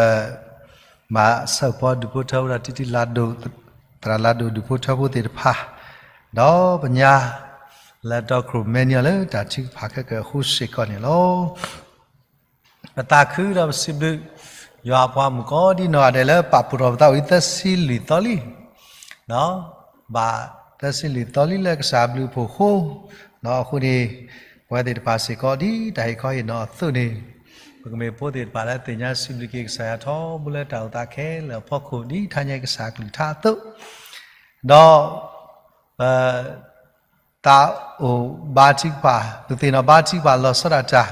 မၤဆၢဖှိၣ်ဒူၣ်ဖိထၢဖိဒီး တံတံလၤဒိၣ်, သရၣ်လၤဒိၣ်ဒူၣ်ဖိထၢဖိသ့ၣ်တဖၣ်, ဒီးပညါ လၢတီခိၣ်ရိၣ်မဲနံၤအီၤလၢတၢ်ထုကဖၣ်ခဲကၢအဃိစ့ၢ်ကီးန့ၣ်လီၤ. ပသးခုဒီးပစံးဘျုး ယွၤအပှၤမုၣ်ကိးဒ်နီၢ်ဂၤဒဲးလၢပာ်ဖှိၣ်ထီၣ်ပသးအိၣ်အံၤသၢဆံလွံၢ်သီလံ, ဘၣ်သၢဆံလွံၢ်သီလံလၢကစၢ်ဘျုးဖှိၣ်အဃိ, အဃိန့ၣ် ပဝဲသ့ၣ်တဖၣ်စ့ၢ်ကီးဒ်တၢ်ဟ့ၣ်ခီဟ့ၣ်နီၤအသိးန့ၣ်, ပကမ့ၢ်ဖိသ့ၣ်တဖၣ်လၢသ့ၣ်ညါစံးဘျုးက့ၤကစၢ်ယွၤထီဘိလၢတၢ်အိၣ်သးခဲလၢာ်အဖီခိၣ် ဒ်တဟါညါကစၢ်ကလုၢ်ကထါအသိး, ဒီး ပ သးအိၣ်ဘါထုကဖၣ်, ပသ့ၣ်နီၣ်ဘါထုကဖၣ်လီၤဆီဒၣ်တၢ်,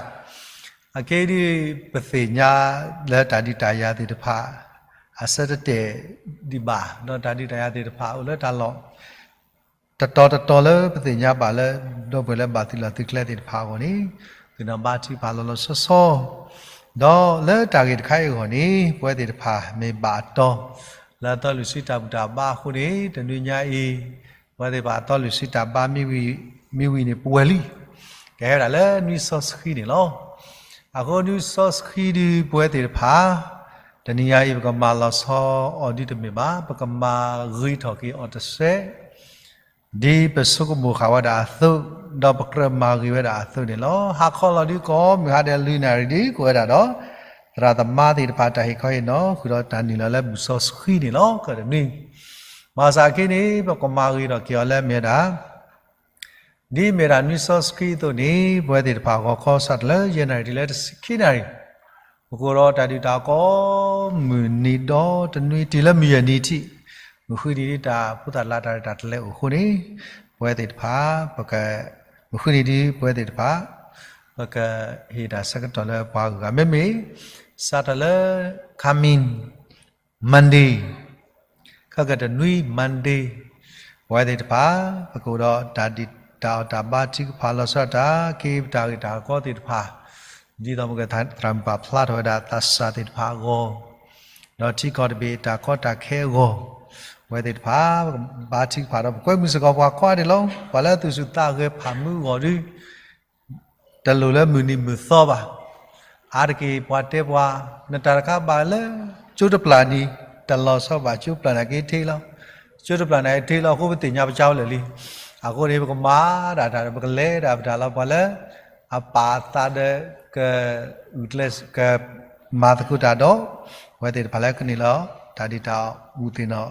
အက့ဒ်ပသ့ၣ်ညါလၢတၢ်ဒုးတၢ်ယၤသ့ၣ်တဖၣ် အဆၢတတဲာ်ဒံးဘၣ်, ဒီးတၢ်ဒုးတၢ်ယၤသ့ၣ်တဖၣ်အိၣ်လၢတၢ်လီၢ် တတီၤတတီၤလၢပသ့ၣ်ညါဘၣ်လၢ ဒီပုၢ်ဝဲၢ်လၢဘၣ်သုးလီၢ်သုးကျဲသ့ၣ်တဖၣ်အဂီၢ်န့ၣ်, သ့ၣ်နီၣ်ဘါထုကဖၣ်လီၤလီၤဆီဆီ, ဒီးလၢတၢ်ဂ့ၢ်တခါအံၤအဂီၢ်န့ၣ် ပဝဲသ့ၣ်တဖၣ်မ့ၢ်ဘၣ်အတီ လၢအသီလွံၢ်ဆံတၢ်ဘူၣ်တၢ်ဘါအဃိန့ၣ် တနွံညါအံၤ ပဝဲသ့ၣ်တဖၣ်အသီလွံၢ်ဆံတၢ်ဘါမ့ၢ်ဝံၤန့ၣ် ပဝဲလံ, ကဟဲဝဲဒၣ်လၢနွံစီဆှံန့ၣ်လီၤ. အဃိနွံစီဆှံဒုးပဝဲသ့ၣ်တဖၣ် တနံၤညါအံၤ ပကမၤလီၤဆီအီၤဒုးတမ့ၢ်ဘၣ်, ပကမၤဂ့ၤထီၣ်က့ၤအီၤတစဲး ဒ်ပဆိကမိၣ်ဃာ်ဝဲဒၣ်အသိး, ဒီးပကြၢးမၤဂ့ၤဝဲဒၣ်အသိးန့ၣ်လီၤ. ဟါခီလီၤဒုးကိးမုၢ်ဟါဒဲးလွံၢ်နၣ်ရံၣ်ဒုး ကိးဝဲဒၣ်ဒီး သရၣ်သမါသ့ၣ်တဖၣ်တၢ်ဟ့ၣ်ခီဟ့ၣ်နီၤ ဃုာ်ဒီးတၢ်နုာ်လီၤလၢဘူၣ်စီဆှံန့ၣ်လီၤ. ကတနွံ ဘၣ်ဆၣ်က့န့ၣ် ပကမၤဂ့ၤထီၣ်က့ၤအီၤလၢမ့ၢ်ဝဲဒၣ် ဒ်မ့ၢ်ဒၣ်နွံစီဆှံအသိးန့ၣ် ပဝဲသ့ၣ်တဖၣ်ဂီၤခီစးထီၣ်လၢယဲၢ်နၣ်ရံၣ်တုၤလၢတဆံခံနၣ်ရံၣ်, ပကအိၣ်ဒီးတၢ်ဒုၣ်တၢ်အီၣ်ကိးမုၢ်နံၤဒီတနွံတုၤလၢမုၢ်ယဲၢ်နံၤထံး, မုၢ်ဃုနံၤဒ်တၢ်ဖိသၣ်လါတၢ်ရဲၣ်တၢ်ကျဲၤအိၣ်အဃိန့ၣ်, ပဝဲသ့ၣ်တဖၣ် ပက, မုၢ်ဃုနံၤဒ်ပဝဲသ့ၣ်တဖၣ် ပကဟ့ၣ်တၢ်ဆၢကတီၢ်လၢပှၤဂုၤဂၤ မ့မ့ၢ် စးထီၣ်လၢ coming Monday ခဲကတနွံ Monday ပဝဲသ့ၣ်တဖၣ် ပကအိၣ်ဒီးတၢ်ဒုၣ်တၢ်အီၣ်တၢ်ဘါထုကဖၣ်လီၤဆီဒၣ်တၢ် က့ၤပတၢ်ဂ့ၢ်တၢ်ကီသ့ၣ်တဖၣ် ဒ်သိးပကသရၣ်မုၣ်ပာ်ဖျါထီၣ်ဝဲဒၣ်သးစၢ်သ့ၣ်တဖၣ်အဂီၢ်, ဒီးထံကီၢ်တဘ့ၣ်တၢ်ကီတၢ်ခဲအဂီၢ်, ပဝဲသ့ၣ်တဖၣ် ပကဘါထုကဖၣ်ဒီးပကွဲမုာ်စ့ၢ်ကီးပှၤကိးဂၤဒဲးလီၤ. ပှၤလၢသူၣ်စူၤသးဂဲၤဖးမူအဂီၢ်ဒုး တလိၣ်လၢမုၢ်နံၤမုၢ်သီဘၣ်. အါတက့ၢ်ပှၤတဲပှၤ, နတၢ်တခါဘၣ်လၢ ကၠိတပျၢ်နံၤ တလီၤဆီဘၣ်, ကၠိပျၢ်နာ်က့ထံလီၤ, ကၠိတပျၢ်နာ်က့ထံလီၤ အဃိပသ့ၣ်ညါပကၢဝဲလၢာ်လံ. အဃိန့ၣ် ပကမၤဒၣ်တၢ်ဒီး ပကလဲၤဒၣ်ပတၢ်လီၤ ပှၤလၢ အပာ်အသးဒီး က ကမၤသကိးတၢ်ဒီး ပဝဲသ့ၣ်တဖၣ်လၢကန့ၢ်လီၤ တၢ်ဒုၣ်တၢ်အီၣ် တၢ်ဒုၣ်တၢ်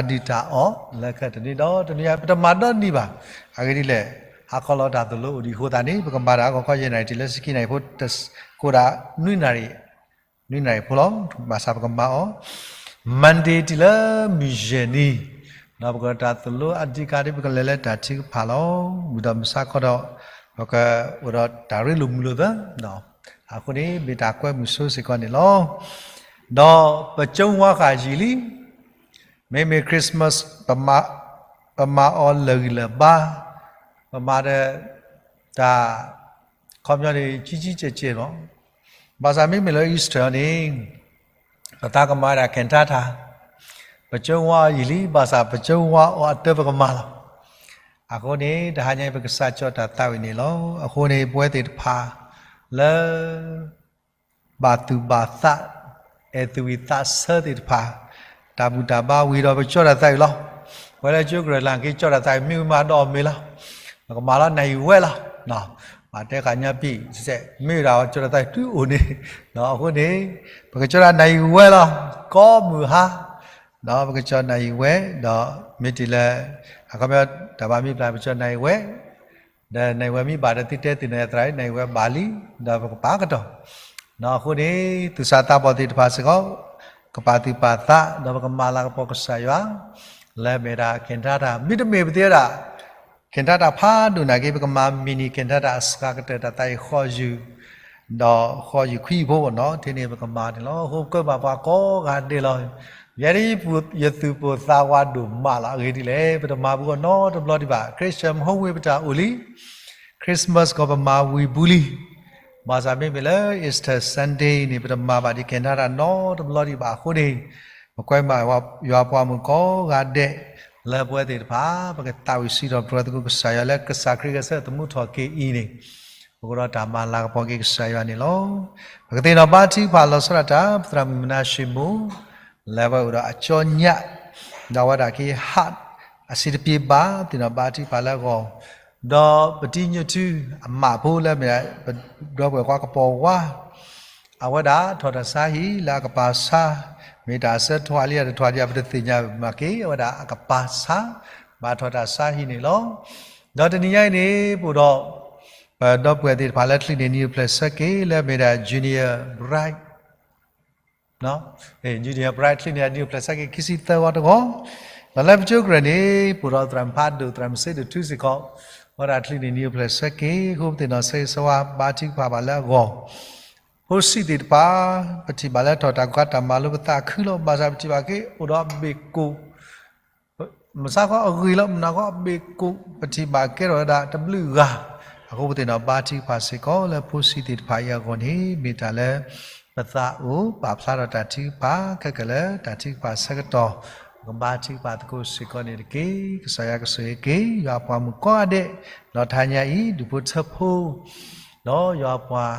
အီၣ်လၢခဲတနွံဒီးတနွံ ပတမၤဒီနံၤဘၣ်. အဂ့ၢ်ဒ်လဲၣ်, ဟါခီလီၤတၢ်သိၣ်လိအိၣ်ဒံးအဃိသတးန့ၣ် ပကမၤတၢ်ဟါခီခီယဲၢ်နၣ်ရံၣ်တုၤလၢဆံခံနၣ်ရံၣ်ဖိ ကိးဒၣ်နွံနၣ်ရံၣ်, နွံနၣ်ရံၣ်ဖိလီၤ. ဘၣ်ဆၣ်ပကမၤအီၤ Monday တုၤလၢမုၢ်ယဲၢ်နံၤ, ဒီးပကတၢ်သိၣ်လိအဓိကဒ် ပကလဲၤလၢတၢ်ထုကဖၣ်လီၤ. ဝံၤဒီးမုၢ်ဆါခီဒီး ပကအိၣ်ဒီးတၢ်ရ့လိာ်မုာ်လိာ်သၢ အဃိန့ၣ် မ့ၢ်တၢ်ကွဲမုာ်ဆိစ့ၢ်ကီးန့ၣ်လီၤ. ဒီးပကၠိဝါဃာ်ယံာ်လံ, မ့မ့ၢ် Christmas ပမၤ ပမၤအီၤလၢာ်ဂံၢ်လၢာ်ဘါ, ပမၤဒီးတၢ် ခီပညီန့ၣ် ကံကံကဲးကဲးလီၤ. ဘၣ်ဆၣ်မ့မ့ၢ်လၢ Easter န့ၣ် ပသးကမၤဝဲဒၣ် cantata, ပကၠိဝါအီၤယံာ်လံ ဘၣ်ဆၣ်ပကၠိဝါအီၤအတၢ်ပကမၤလီၤ. အဃိန့ၣ် တဟါညါအံၤ ပကစးကၠီၣ်တၢ်သးဝံၣ်န့ၣ်လီၤ. အဃိန့ၣ် ပဝဲသ့ၣ်တဖၣ်လၢ ဘၣ်သူၣ်ဘၣ်သး အဲၣ်သူၣ်ဝံၣ်သးဆၢသ့ၣ်တဖၣ် တၢ်ဘူၣ်တၢ်ဘါဝံၤဒီး ပကၠီၣ်တၢ်သးဝံၣ်လီၤ. ပဝဲလၢကၠိကရၢၢ်လၢက့ၤကၠီၣ်တၢ်သးဝံၣ် မ့ၢ်ဝံၤမးဒီးအီၤမ့ၢ်လီၤ. ပကမၤလီၤနၣ်ရံၣ်ဝဲလီၤ. ဘၣ်တဲဃာ်ညါပံၣ်စဲး မ့ၢ်ဝဲဒၣ်ကၠီၣ်တၢ်သးဝံၣ်တုၤအိၣ်န့ၣ်, အဃိန့ၣ် ပကကၠီၣ်တၢ်နၣ်ရံၣ်ဝဲလီၤ. ကိးမုၢ်ဟါ ဒီးပကကၠီၣ်နၣ်ရံၣ်ဝဲ ဒီးမ့ၢ်တုၤလၢ အခီပညီတၢ်ဘၣ်မံပျၢ် ပကၠီၣ်နၣ်ရံၣ်ဝဲ ဒီးနၣ်ရံၣ်ဝဲမ့ၢ်ဘၣ်ဒီးသုတဲသုနၣ်ရံၣ်သရၣ် နၣ်ရံၣ်ဝဲဘၣ်လံ, ဒီးပကပာ်ကတီၢ်. အဃိန့ၣ် သူၣ်စၢ်သးဘီၣ်သ့ၣ်တဖၣ်စ့ၢ်ကီး ကပာ်သူၣ်ပာ်သး ဒီးပကမၤလၤကပီၤကစၢ်ယွၤ လၢမ့ၢ်ဒၣ် cantata မ့တမ့ၢ်ပသ့ဝဲဒၣ် cantata ဖးဒိၣ်နာ်က့ ပကမၤ mini cantata အစှၤကတၢၢ် တၢ်သးအံၤဃိးယုၢ် ဒီးဃိးယုၢ်ခွံယုၢ်ဖိနီၤ ထဲန့ၣ်ပကမၤန့ၣ်လီၤ. အဃိပကွဲးဘၣ်ပှၤကိးဂၤဒဲးလီၤ. ယဲဒၣ်ယသူၣ်ပိၢ်သးဝးဒိၣ်မးလီၤ. အဂ့ၢ်ဒ်လဲၣ် ပတမၤဘူးအီၤနီတဘျီဒံးဘၣ်. Christmas ဟိဝ့ၢ်ပတၢ်အိၣ်လံ Christmas ကီးပမၤဝံၤဘူးလံ. ဘၣ်ဆၣ်မ့မ့ၢ်လၢ Easter Sunday န့ၣ် ပတမၤဘၣ်ဒံး cantata နီတဘျီဒံးဘၣ်အဃိန့ၣ် ပကွဲးဘၣ်ယွၤပှၤမုၣ်ကိးဂၤဒဲး လၢပဝဲသ့ၣ်တဖၣ် ပကသးဝံၣ်စံးထီၣ်ပတြၢၤသကိးကစၢ်ယွၤလၢကစၢ်ခရံာ်ဂဲၤဆၢထၢၣ်သမူထီၣ်က့ၤအံၤန့ၣ် ပကအိၣ်ဒီးတၢ်မၤလၤကပီၤက့ၤကစၢ်ယွၤန့ၣ်လီၤ. ပကသ့ၣ်နီၣ်ဘါထုကဖၣ်လီၤဆီဒၣ်တၢ် ပသရၣ်မုၣ်မနၤၡ့မိၢ် လၢအဝဲအိၣ်ဒီးအကၠီညၣ် ဒီးအဝဲဒၣ်က့ၤ heart အဆံးတပျ့ၤဘၣ် သ့ၣ်နီၣ်ဘါထုကဖၣ်လၢအဂီၢ် ဒီးပတံၤညိၣ်ထူအမးဖိလၢမ့ၢ် ပဒီပုၢ်ဝဲၢ်ခွါကပီၤဝါ အဝဲဒၣ်ထီၣ်တၢ်ဆါဟံၣ်လၢအကပၤဆါ မ့ၢ်တၢ်ဆၢထီၣ်လံ တထီၣ်လံ ပတသ့ၣ်ညါမးက့ၤ အဝဲဒၣ်အကပၤဆါ ဘၣ်ထီၣ်တၢ်ဆါဟံၣ်န့ၣ်လီၤ. ဒီးတနံၤညါအံၤန့ၣ် ပအိၣ်ဒီး ပဒီပုၢ်ဝဲၢ်သ့ၣ်တဖၣ်လၢချံးန့ၢ်နံၣ်အိၣ်ဖျဲၣ်ဆၢက့ၤ လၢမ့ၢ်ဒၣ် junior bride junior bride ချံးန့ၢ်နံၣ်အိၣ်ဖျဲၣ်ဆၢက့ၤ ခံဆံသၢဝီတဂီၢ်, ဒီးလၢပကၠိကရၢၢ်န့ၣ် ပအိၣ်ဒီးသရၣ်မုၣ်ဖးဒိၣ် သရၣ်မုၣ်စ့ဒိၣ်ထူစ့ၢ်ကီး အဝဲဒၣ်ချံးန့ၢ်နံၣ်အိၣ်ဖျဲၣ်ဆၢက့ၤ အဃိပသ့ၣ်နီၣ်ဆၢဂ့ၤဆၢဝါဘါထုကဖၣ်ဘၣ်လၢအဂီၢ်, ဖိဆံးသ့ၣ်တဖၣ် ပထံၣ်ဘၣ်လၢထီၣ်တၢ်ကီတၢ်မၤလိပသးခုလီၤ ဘၣ်ဆၣ်ပထံၣ်ဘၣ်က့ၤအိၣ်ဒီးအဘ့ၣ်ကိၣ် မုၢ်ဆါခီအဂ့ၤလီၤ မုၢ်နၤခီအဘ့ၣ်ကိၣ် ပထံၣ်ဘၣ်ကဲထီၣ်ဝဲဒၣ်တဘျုးဂၤ, အဃိပသ့ၣ်နီၣ်ဘါထုကဖၣ်စ့ၢ်ကီးလၢဖိဆံးသ့ၣ်တဖၣ်အံၤအဂီၢ်န့ၣ် မ့ၢ်တၢ်လၢ ပသးအိၣ်ပာ်ဖျါထီၣ်တၢ်ထုကဖၣ် ခဲကနံၣ်လၢတၢ်ထုကဖၣ်ဆၢကတီၢ် ပကဘါထုကဖၣ်သကိးစ့ၢ်ကီးန့ၣ်တက့ၢ်. ကစၢ်ယွၤကဆိၣ်ဂ့ၤက့ၤ ယွၤပှၤမုၣ်ကိးဂၤဒဲး လီၤတဟါညါအံၤ ဒူၣ်ဖိထၢဖိ ဒီးယွၤပှၤ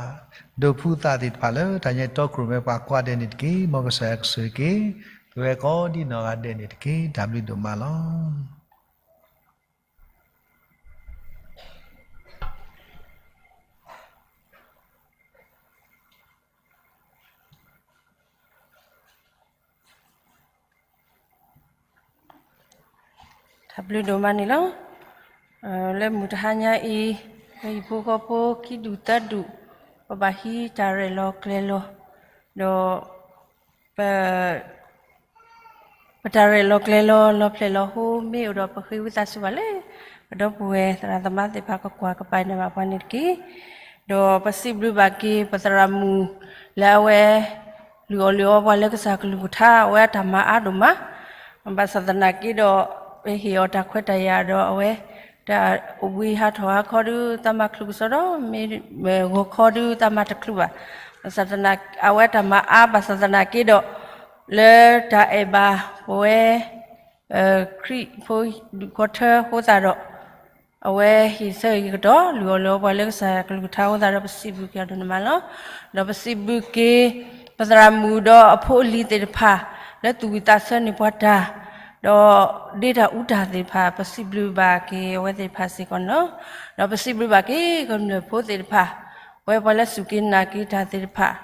ဒိးဖှူသးသ့ၣ်တဖၣ်လၢတၢ်ညါတီခိၣ်ရိၣ်မဲပှၤကိးဂၤဒဲးန့ၣ်တက့ၢ်. မ်ကစၢ်ယွၤကဆိၣ်ဂ့ၤက့ၤ ပဝဲကိးဒံနီၢ်ဂၤဒဲးန့ၣ်တက့ၢ်. တၢ်ဘျုးဒိၣ်မးလီၤ. တၢ်ဘျုးဒိၣ်မးန့ၣ်လီၤ. လၢမုၢ်တဟါညါအံၤ ပဟံၣ်ဖိဃီဖိခံဒူၣ်သၢဒူၣ် ပဘၣ်ဟံးတၢ်ရဲၣ်လီၤကျဲၤလီၤ ဒီး ပ ပတၢ်ရဲၣ်လီၤကျဲၤလီၤ လီၤဖျဲၣ်လီၤဟိ မ့ၢ်အိၣ်ဒီးပဃ့ဝံသးစူၤဘၣ်လၢ ပဒီပုၢ်ဝဲၢ်သရၣ်သမါသ့ၣ်တဖၣ်ကကွၢ်ကပၤန့ၢ်ဘၣ်ပှၤန့ၣ်တက့ၢ်. ဒီးပစံးဘျုးဘၣ်က့ၤ ပသရၣ်မုၣ်လၢအဝဲ လုၢ်အီၣ်လုၢ်အီပှၤလၢကစၢ်ကလုၢ်ကထါ အဝဲအတၢ်မၤအါဒိၣ်မး ဘၣ်ဆၣ်သနာ်က့ဒီး ပဟ့ၣ်အီၤတၢ်ခွဲးတၢ်ယာ်ဒီးအဝဲ တၢ်အိၣ်ဘှံးဟးထီၣ်ဟးခီဒုး သးမၤချုးကစီဒီး မ့ၢ်ဂီၤခီဒုး သးမၤတချုးဘၣ်. ဘၣ်ဆၣ်သနာ် အဝဲတၢ်မၤအါ ဘၣ်ဆၣ်သနာ်က့ဒီး လၢတၢ်အဲၣ်ဘၣ်ပဝဲ ခရံာ်ဖိဒူၣ်ဖိထၢအဃိသတးဒီး အဝဲဟ့ၣ်ဆၢဟ့ၣ်ကတီၢ် လုၢ်အီၣ်လုၢ်အီပှၤလၢကစၢ်ကလုၢ်ကထါအဃိသတးဒီး ပစံးဘျုးက့ၤအီၤဒိၣ်မးလီၤ. ဒီးပစံးဘျုးက့ၤ ပသရၣ်မုၣ်ဒီးအဖိအလံၤသ့ၣ်တဖၣ် လၢသူၣ်ဝံၣ်သးဆၢန့ၢ်ပှၤတၢ် ဒီးဒ့တၢ်အူတၢ်သ့ၣ်တဖၣ် ပစံးဘျုးဘၣ်က့ၤအဝဲသ့ၣ်တဖၣ်စ့ၢ်ကီးန့ၣ်လီၤ. ဒီးပစံးဘျုးဘၣ်က့ၤ ကမျၢၢ်ဖိသ့ၣ်တဖၣ် ပဝဲပှၤလၢစူၢ်က့ၤနာ်က့ၤတၢ်သ့ၣ်တဖၣ်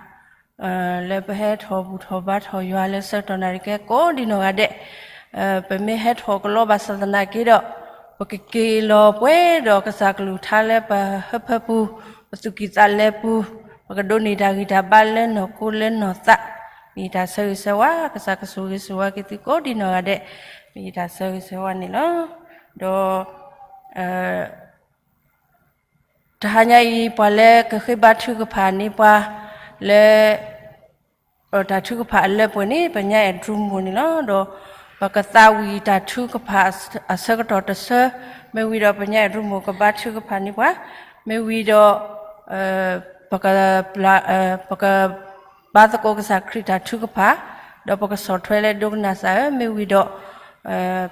လၢပဟဲထီၣ်ဘူၣ်ထီၣ်ဘါထီၣ်ယွၤလၢဆၢကတီၢ်နၣ်ရံၣ်ကဲကိးဒံနီၢ်ဂၤဒဲး, ပမ့ၢ်ဟဲထီၣ်ကလီဘၣ်ဆၣ်သနာ်က့ဒီး, ပကက့ၤလီၤပှဲၤဒီးကစၢ်ကလုၢ်ကထါလၢပဟၢဖၢပူၤ, ပသူၣ်ကံၢ်သးလဲပူၤ, ပကဒိးန့ၢ်တၢ်ဂံၢ်တၢ်ဘါလၢနီၢ်ခိလၢနီၢ်သး, မ့ၢ်ယတၢ်ဆၢဂ့ၤဆၢဝါ, ကစၢ်ကဆိၣ်ဂ့ၤဆိၣ်ဝါက့ၤသုကိးဒံနီၢ်ဂၤဒဲး, မ့ၢ်ယတၢ်ဆၢဂ့ၤဆၢဝါန့ၣ်လီၤ. ဒီး တဟါညါအံၤ ပှၤလၢကဃ့ဘါထုကဖၣ်န့ၢ်ပှၤလၢ တၢ်ထုကဖၣ်အလၢပှဲၤန့ၣ် ပညါအဲၣ်ဒြူမိၢ်န့ၣ်လီၤ. ဒီး ပကသးဝံၣ်တၢ်ထုကဖၣ်အဆၢကတီၢ်တဆၢ, မ့ၢ်ဝံၤဒီးပညါအဲၣ်ရူမိၢ်ကဘါထုကဖၣ်န့ၢ်ပှၤ, မ့ၢ်ဝံၤဒီး ပက ပကဘါသကိးကစၢ်ခရံာ်တၢ်ထုကဖၣ်, ဒီးပကဆီၣ်ထွဲလၢဒိကနၣ်စၢ်ဧၢ, မ့ၢ်ဝံၤဒီး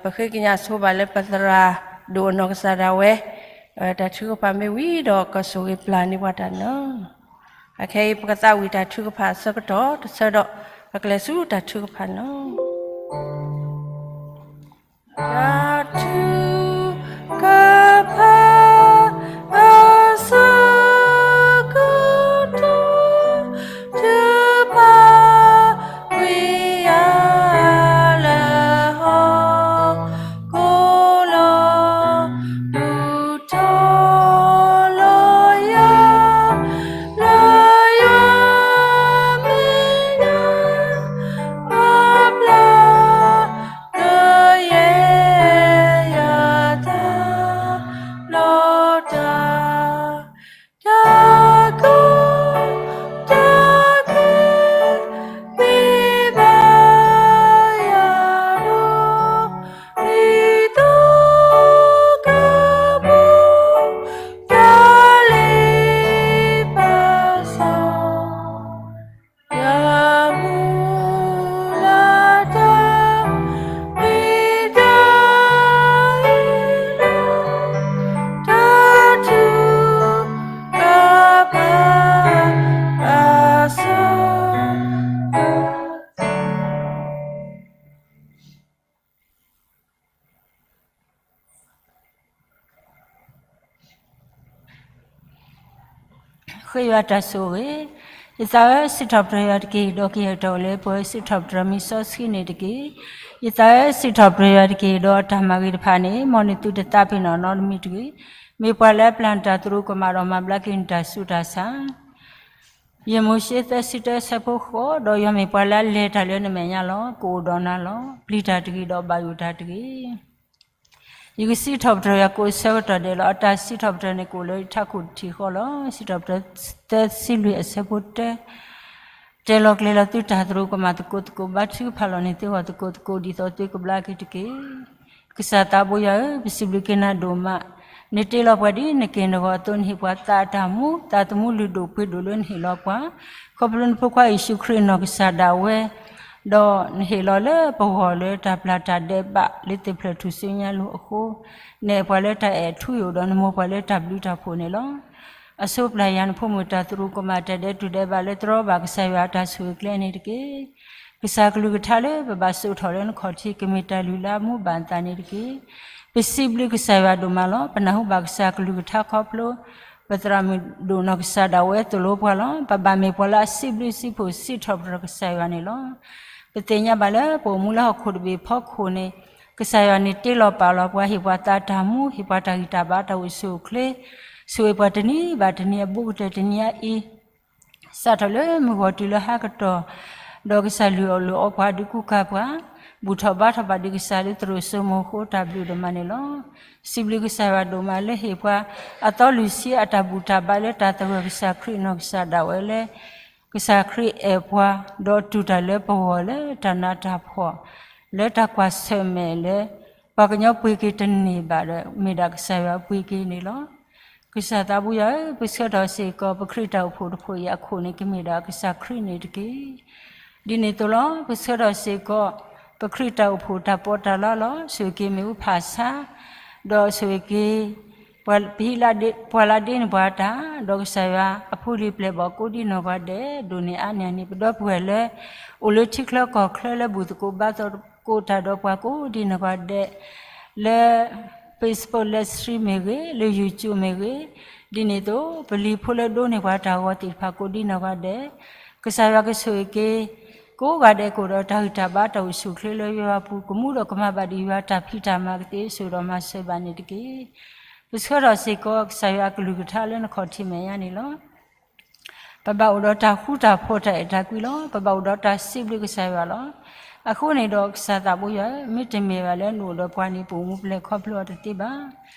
ပဃ့ကညးဆိဘၣ်လၢပသရၣ်ဒိၣ်အနီၢ်ကစၢ်ဒၣ်ဝဲ တၢ်ထုကဖၣ်မ့ၢ်ဝံၤဒီးကဆိၣ်ဂ့ၤပျၢ်န့ၢ်ပှၤတၢ်န့ၣ်လီၤ. အခဲအံၤပကသးဝံၣ်တၢ်ထုကဖၣ်အဆၢကတီၢ်တဆၢဒီး ပကလဲၤဆူတၢ်ထုကဖၣ်န့ၣ်လီၤ. တၢ်ထုကဖၣ်အဆၢကတီၢ် တၢ်ဘါဝံၤယၤလၢဟီၣ်ခိၣ်လီၤ, ဒုးထီၣ်လီၤယၤ လၢယွၤမဲာ်ညါ ပဘျါ ကယဲၢ်ယၤတၢ်လီတၢ် တၢ်ကိၢ် တၢ်ဂ့ၤ မ့ၢ်ဘၣ်ယၤဒီး ဒ်သိးကဘၣ် တၢ်လ့ပစီ ယမူလၢတၢ် မ့ၢ်တၢ်အ့ၣ်လိာ် တၢ်ထုကဖၣ်အဆၢ ဃ့ယွၤတၢ်ဆိၣ်ဂ့ၤ, ယသးဧၢ စံးထီၣ်ပတြၢၤယွၤတက့ၢ်, ဒီးကယဲၢ်တၢ်အိၣ်လၢပှဲၤ စံးထီၣ်ပတြၢၤမံၤစီဆှံန့ၣ်တက့ၢ်. ယသးဧၢ စံးထီၣ်ပတြၢၤယွၤတက့ၢ်, ဒီးအတၢ်မၤဂ့ၤတဖၣ်န့ၣ် မ်နသုတသးပ့ၤနီၣ်နီတမံၤတဂ့ၤ. မ့ၢ်ပှၤလၢအပျၢ်နတၢ်သရူးကမၣ်ဒီးမၤဘျါက့ၤနတၢ်ဆူးတၢ်ဆါ ယဲၢ်မိၤၡ့ သၢဆံတၢ အဆၢဖိဃိး, ဒီးယွၤမ့ၢ်ပှၤလၢအလဲၤတၢ်လၢနမဲာ်ညါလီၤ. ကအိၣ်ဒီးနၤလီၤ. ပျံၤတၢ်တဂ့ၤဒီးဘၣ်ယိၣ်တၢ်တဂ့ၤ. ယကစံးထီၣ်ပတြၢၤယွၤကိးဆၢကတီၢ်ဒဲးလီၤ. အတၢ်စံးထီၣ်ပတြၢၤန့ၣ် ကအိၣ်လၢယထးခိၣ်တထံၣ်ဃီလီၤ. စံးထီၣ်ပတြၢၤ သၢဆံလွံၢ် အဆၢဖိတၢ တဲလီၤကျဲၤလီၤသုတၢ်သရူးကမၣ်သကိးသကိး, ဘါထုကဖၣ်လီၤန့ၢ်သုဂီၢ်သကိးသကိး ဒ်သိးသုကဘျါက့ၤတက့ၢ်. ကစၢ်သးဘိယွၤဧၢ, ပစံးဘျုးက့ၤနၤဒိၣ်မး, နတ့လီၤပှၤဒ်နက့ၢ်နဂီၤအသိး, နဟ့ၣ်ပှၤသးအတၢ်မူ, သးသမူလုၢ်ဒိၣ်ပှ့ၤဒိၣ်လၢနဟ့ၣ်လီၤပှၤ, ခီဖျိနဖိခွါယ့ၣ်ၡူးခရံာ်နီၢ်ကစၢ်ဒၣ်ဝဲ, ဒီးနဟ့ၣ်လီၤလၢပဂီၢ်လၢတၢ်ပျၢ်တၢ်ဒဲးဘးလၢသ့ၣ်ဖျၢၣ်ထူၣ်စုညါလိၤအဃိ, နအဲၣ်ပှၤလၢတၢ်အဲၣ်ထူယိာ်ဒီး နမိၢ်ပှၤလၢတၢ်ဘျုးတၢ်ဖှိၣ်န့ၣ်လီၤ. အဆိပျၢ်ယၤနဖိမုၣ်တၢ်သရူးကမၣ် တၢ်ဒဲးတူၢ်ဒဲးဘးလၢတြီဘၣ်ကစၢ်ယွၤအတၢ်ဆိၣ်ဂ့ၤကျဲန့ၣ်တက့ၢ်. ကစၢ်ကလုၢ်ကထါလၢပဘၣ်စိာ်ထီၣ်လၢနခီၣ်ထံး ကမ့ၢ်တၢ်လုၢ်လၢအမူဘၣ်အသးန့ၣ်တက့ၢ်. ပစံးဘျုးကစၢ်ယွၤဒိၣ်မးလီၤ. ပနၢ်ဟူဘၣ်ကစၢ်ကလုၢ်ကထါခီဖျိ ပသရၣ်မုၣ်ဒိၣ်နီၢ်ကစၢ်ဒၣ်ဝဲသိၣ်လိပှၤလီၤ. ပဘၣ်မ့ၢ်ပှၤလၢအစံးဘျုးစံးဖှိၣ်စံးထီၣ်ပတြၢၤကစၢ်ယွၤန့ၣ်လီၤ. ပသ့ၣ်ညါဘၣ်လၢပအိၣ်မူလၢဟီၣ်ခိၣ်တဘ့ၣ်ဖီခိၣ်န့ၣ် ကစၢ်ယွၤန့ၣ်တ့လီၤပာ်လီၤပှၤ ဟ့ၣ်ပှၤသးတၢ်မူ ဟ့ၣ်ပှၤတၢ်ဂံၢ်တၢ်ဘါတၢ်အိၣ်ဆူၣ်အိၣ်ချ့, ဆိၣ်ဂ့ၤပှၤတနံၤဘၣ်တနံၤအဘူးကတၢၢ်တနံၤအံၤ စးထီၣ်လၢမုၢ်ဂီၤတုၤလၢဟါကတီၢ်, ဒီးကစၢ်လုၢ်အီၣ်လုၢ်အီပှၤ ဒုးကူကၤပှၤ, ဘူၣ်ထီၣ်ဘါထီၣ်ဘၣ်ဒံးကစၢ်လၢသရိာ်စိမိၤအဃိ တၢ်ဘျုးဒိၣ်မးန့ၣ်လီၤ. စံးဘျုးကစၢ်ယွၤဒိၣ်မးလၢဟ့ၣ်ပှၤ အသီလွံၢ်ဆံအတၢ်ဘူၣ်တၢ်ဘါလၢတၢ်သဂၢၢ်ကစၢ်ခရံာ်နီၢ်ကစၢ်ဒၣ်ဝဲလၢ ကစၢ်ခရံာ်အဲၣ်ပှၤ ဒီးတူၢ်တၢ်လၢပဂီၢ်လၢတၢ်နးတၢ်ဖှီၣ် လၢတၢ်ကွၢ်ဆၢၣ်မဲာ်လၢ ပှၤကညီပှ့ၤက့ၤတန့ၢ်ဘၣ်ဒီး မ့ၢ်ဒၣ်ကစၢ်ယွၤအပှ့ၤက့ၤန့ၣ်လီၤ. ကစၢ်သးဘိယွၤဧၢ, ပဆှၢထီၣ်စ့ၢ်ကီး ပခရံာ်တၢ်အိၣ်ဖှိၣ်တဖှိၣ်အံၤအခိၣ်န့ၣ် ကမ့ၢ်ဒၣ်ကစၢ်ခရံာ်န့ၣ်တက့ၢ်. ဒ်န့ၣ်အသိးလီၤ. ပဆှၢထီၣ်စ့ၢ်ကီး ပခရံာ်တၢ်အိၣ်ဖှိၣ်တၢ်ပီးတၢ်လီလီၤ. ဆိၣ်ဂ့ၤက့ၤမ့ၣ်အူဖးဆါ, ဒီးဆိၣ်ဂ့ၤက့ၤ ပဟံးလၢဒ့ ပှၤလၢဒ့န့ၢ်ပှၤတၢ်, ဒီးကစၢ်ယွၤအဖိလံၤပျဲၢ်ဘီၣ်ကိးဒံနီၢ်ဂၤဒဲး ဒိၣ်န့ၢ်အါန့ၢ်န့ၣ် ပဒီပုၢ်ဝဲၢ်လၢ အိၣ်လၢထံချၢကီၢ်ချၢလၢဘူၣ်သကိးဘါသကိးတၢ်ဒီးပှၤကိးဒံနီၢ်ဂၤဒဲး လၢ Facebook live stream မ့ၢ်ဂ့ၤ, လၢ YouTube မ့ၢ်ဂ့ၤ, ဒ်န့ၣ်အသိး ပလံၤဖိလၢဒိးန့ၢ်ပှၤတၢ်ဂီၤသ့ၣ်တဖၣ်ကိးဒံနီၢ်ဂၤဒဲး, ကစၢ်ယွၤကဆိၣ်ဂ့ၤက့ၤ ကိးဂၤဒဲးကအိၣ်ဒီးတၢ်ဂံၢ်တၢ်ဘါတၢ်အိၣ်ဆူၣ်အိၣ်ချ့လၢယွၤအပူၤ ကမူဒီးကမၤဘၣ်ဒံးယွၤတၢ်ဖံးတၢ်မၤကသ့စိာ်ဒီးမၤစၢၤဘၣ်န့ၣ်တက့ၢ်. ပဆှၢထီၣ်စ့ၢ်ကီးကစၢ်ယွၤအကလုၢ်ကထါလၢနခီၣ်ထံးမဲာ်ညါန့ၣ်လီၤ. ပဘၣ်အိၣ်ဒီးတၢ်ဃူတၢ်ဖိးတၢ်အဲၣ်တၢ်ကွံလီၤ. ပဘၣ်အိၣ်ဒီးတၢ်စံးဘျုးကစၢ်ယွၤလီၤ. အဃိန့ၣ်ဒီးကစၢ်သးဘိယွၤဧၢ, မ့တမ့ၢ်ဘၣ်လၢနအိၣ်ဒီးပှၤန့ၣ် ပအိၣ်မူပလဲၤခီဖျိအီၤတသ့ဘၣ်.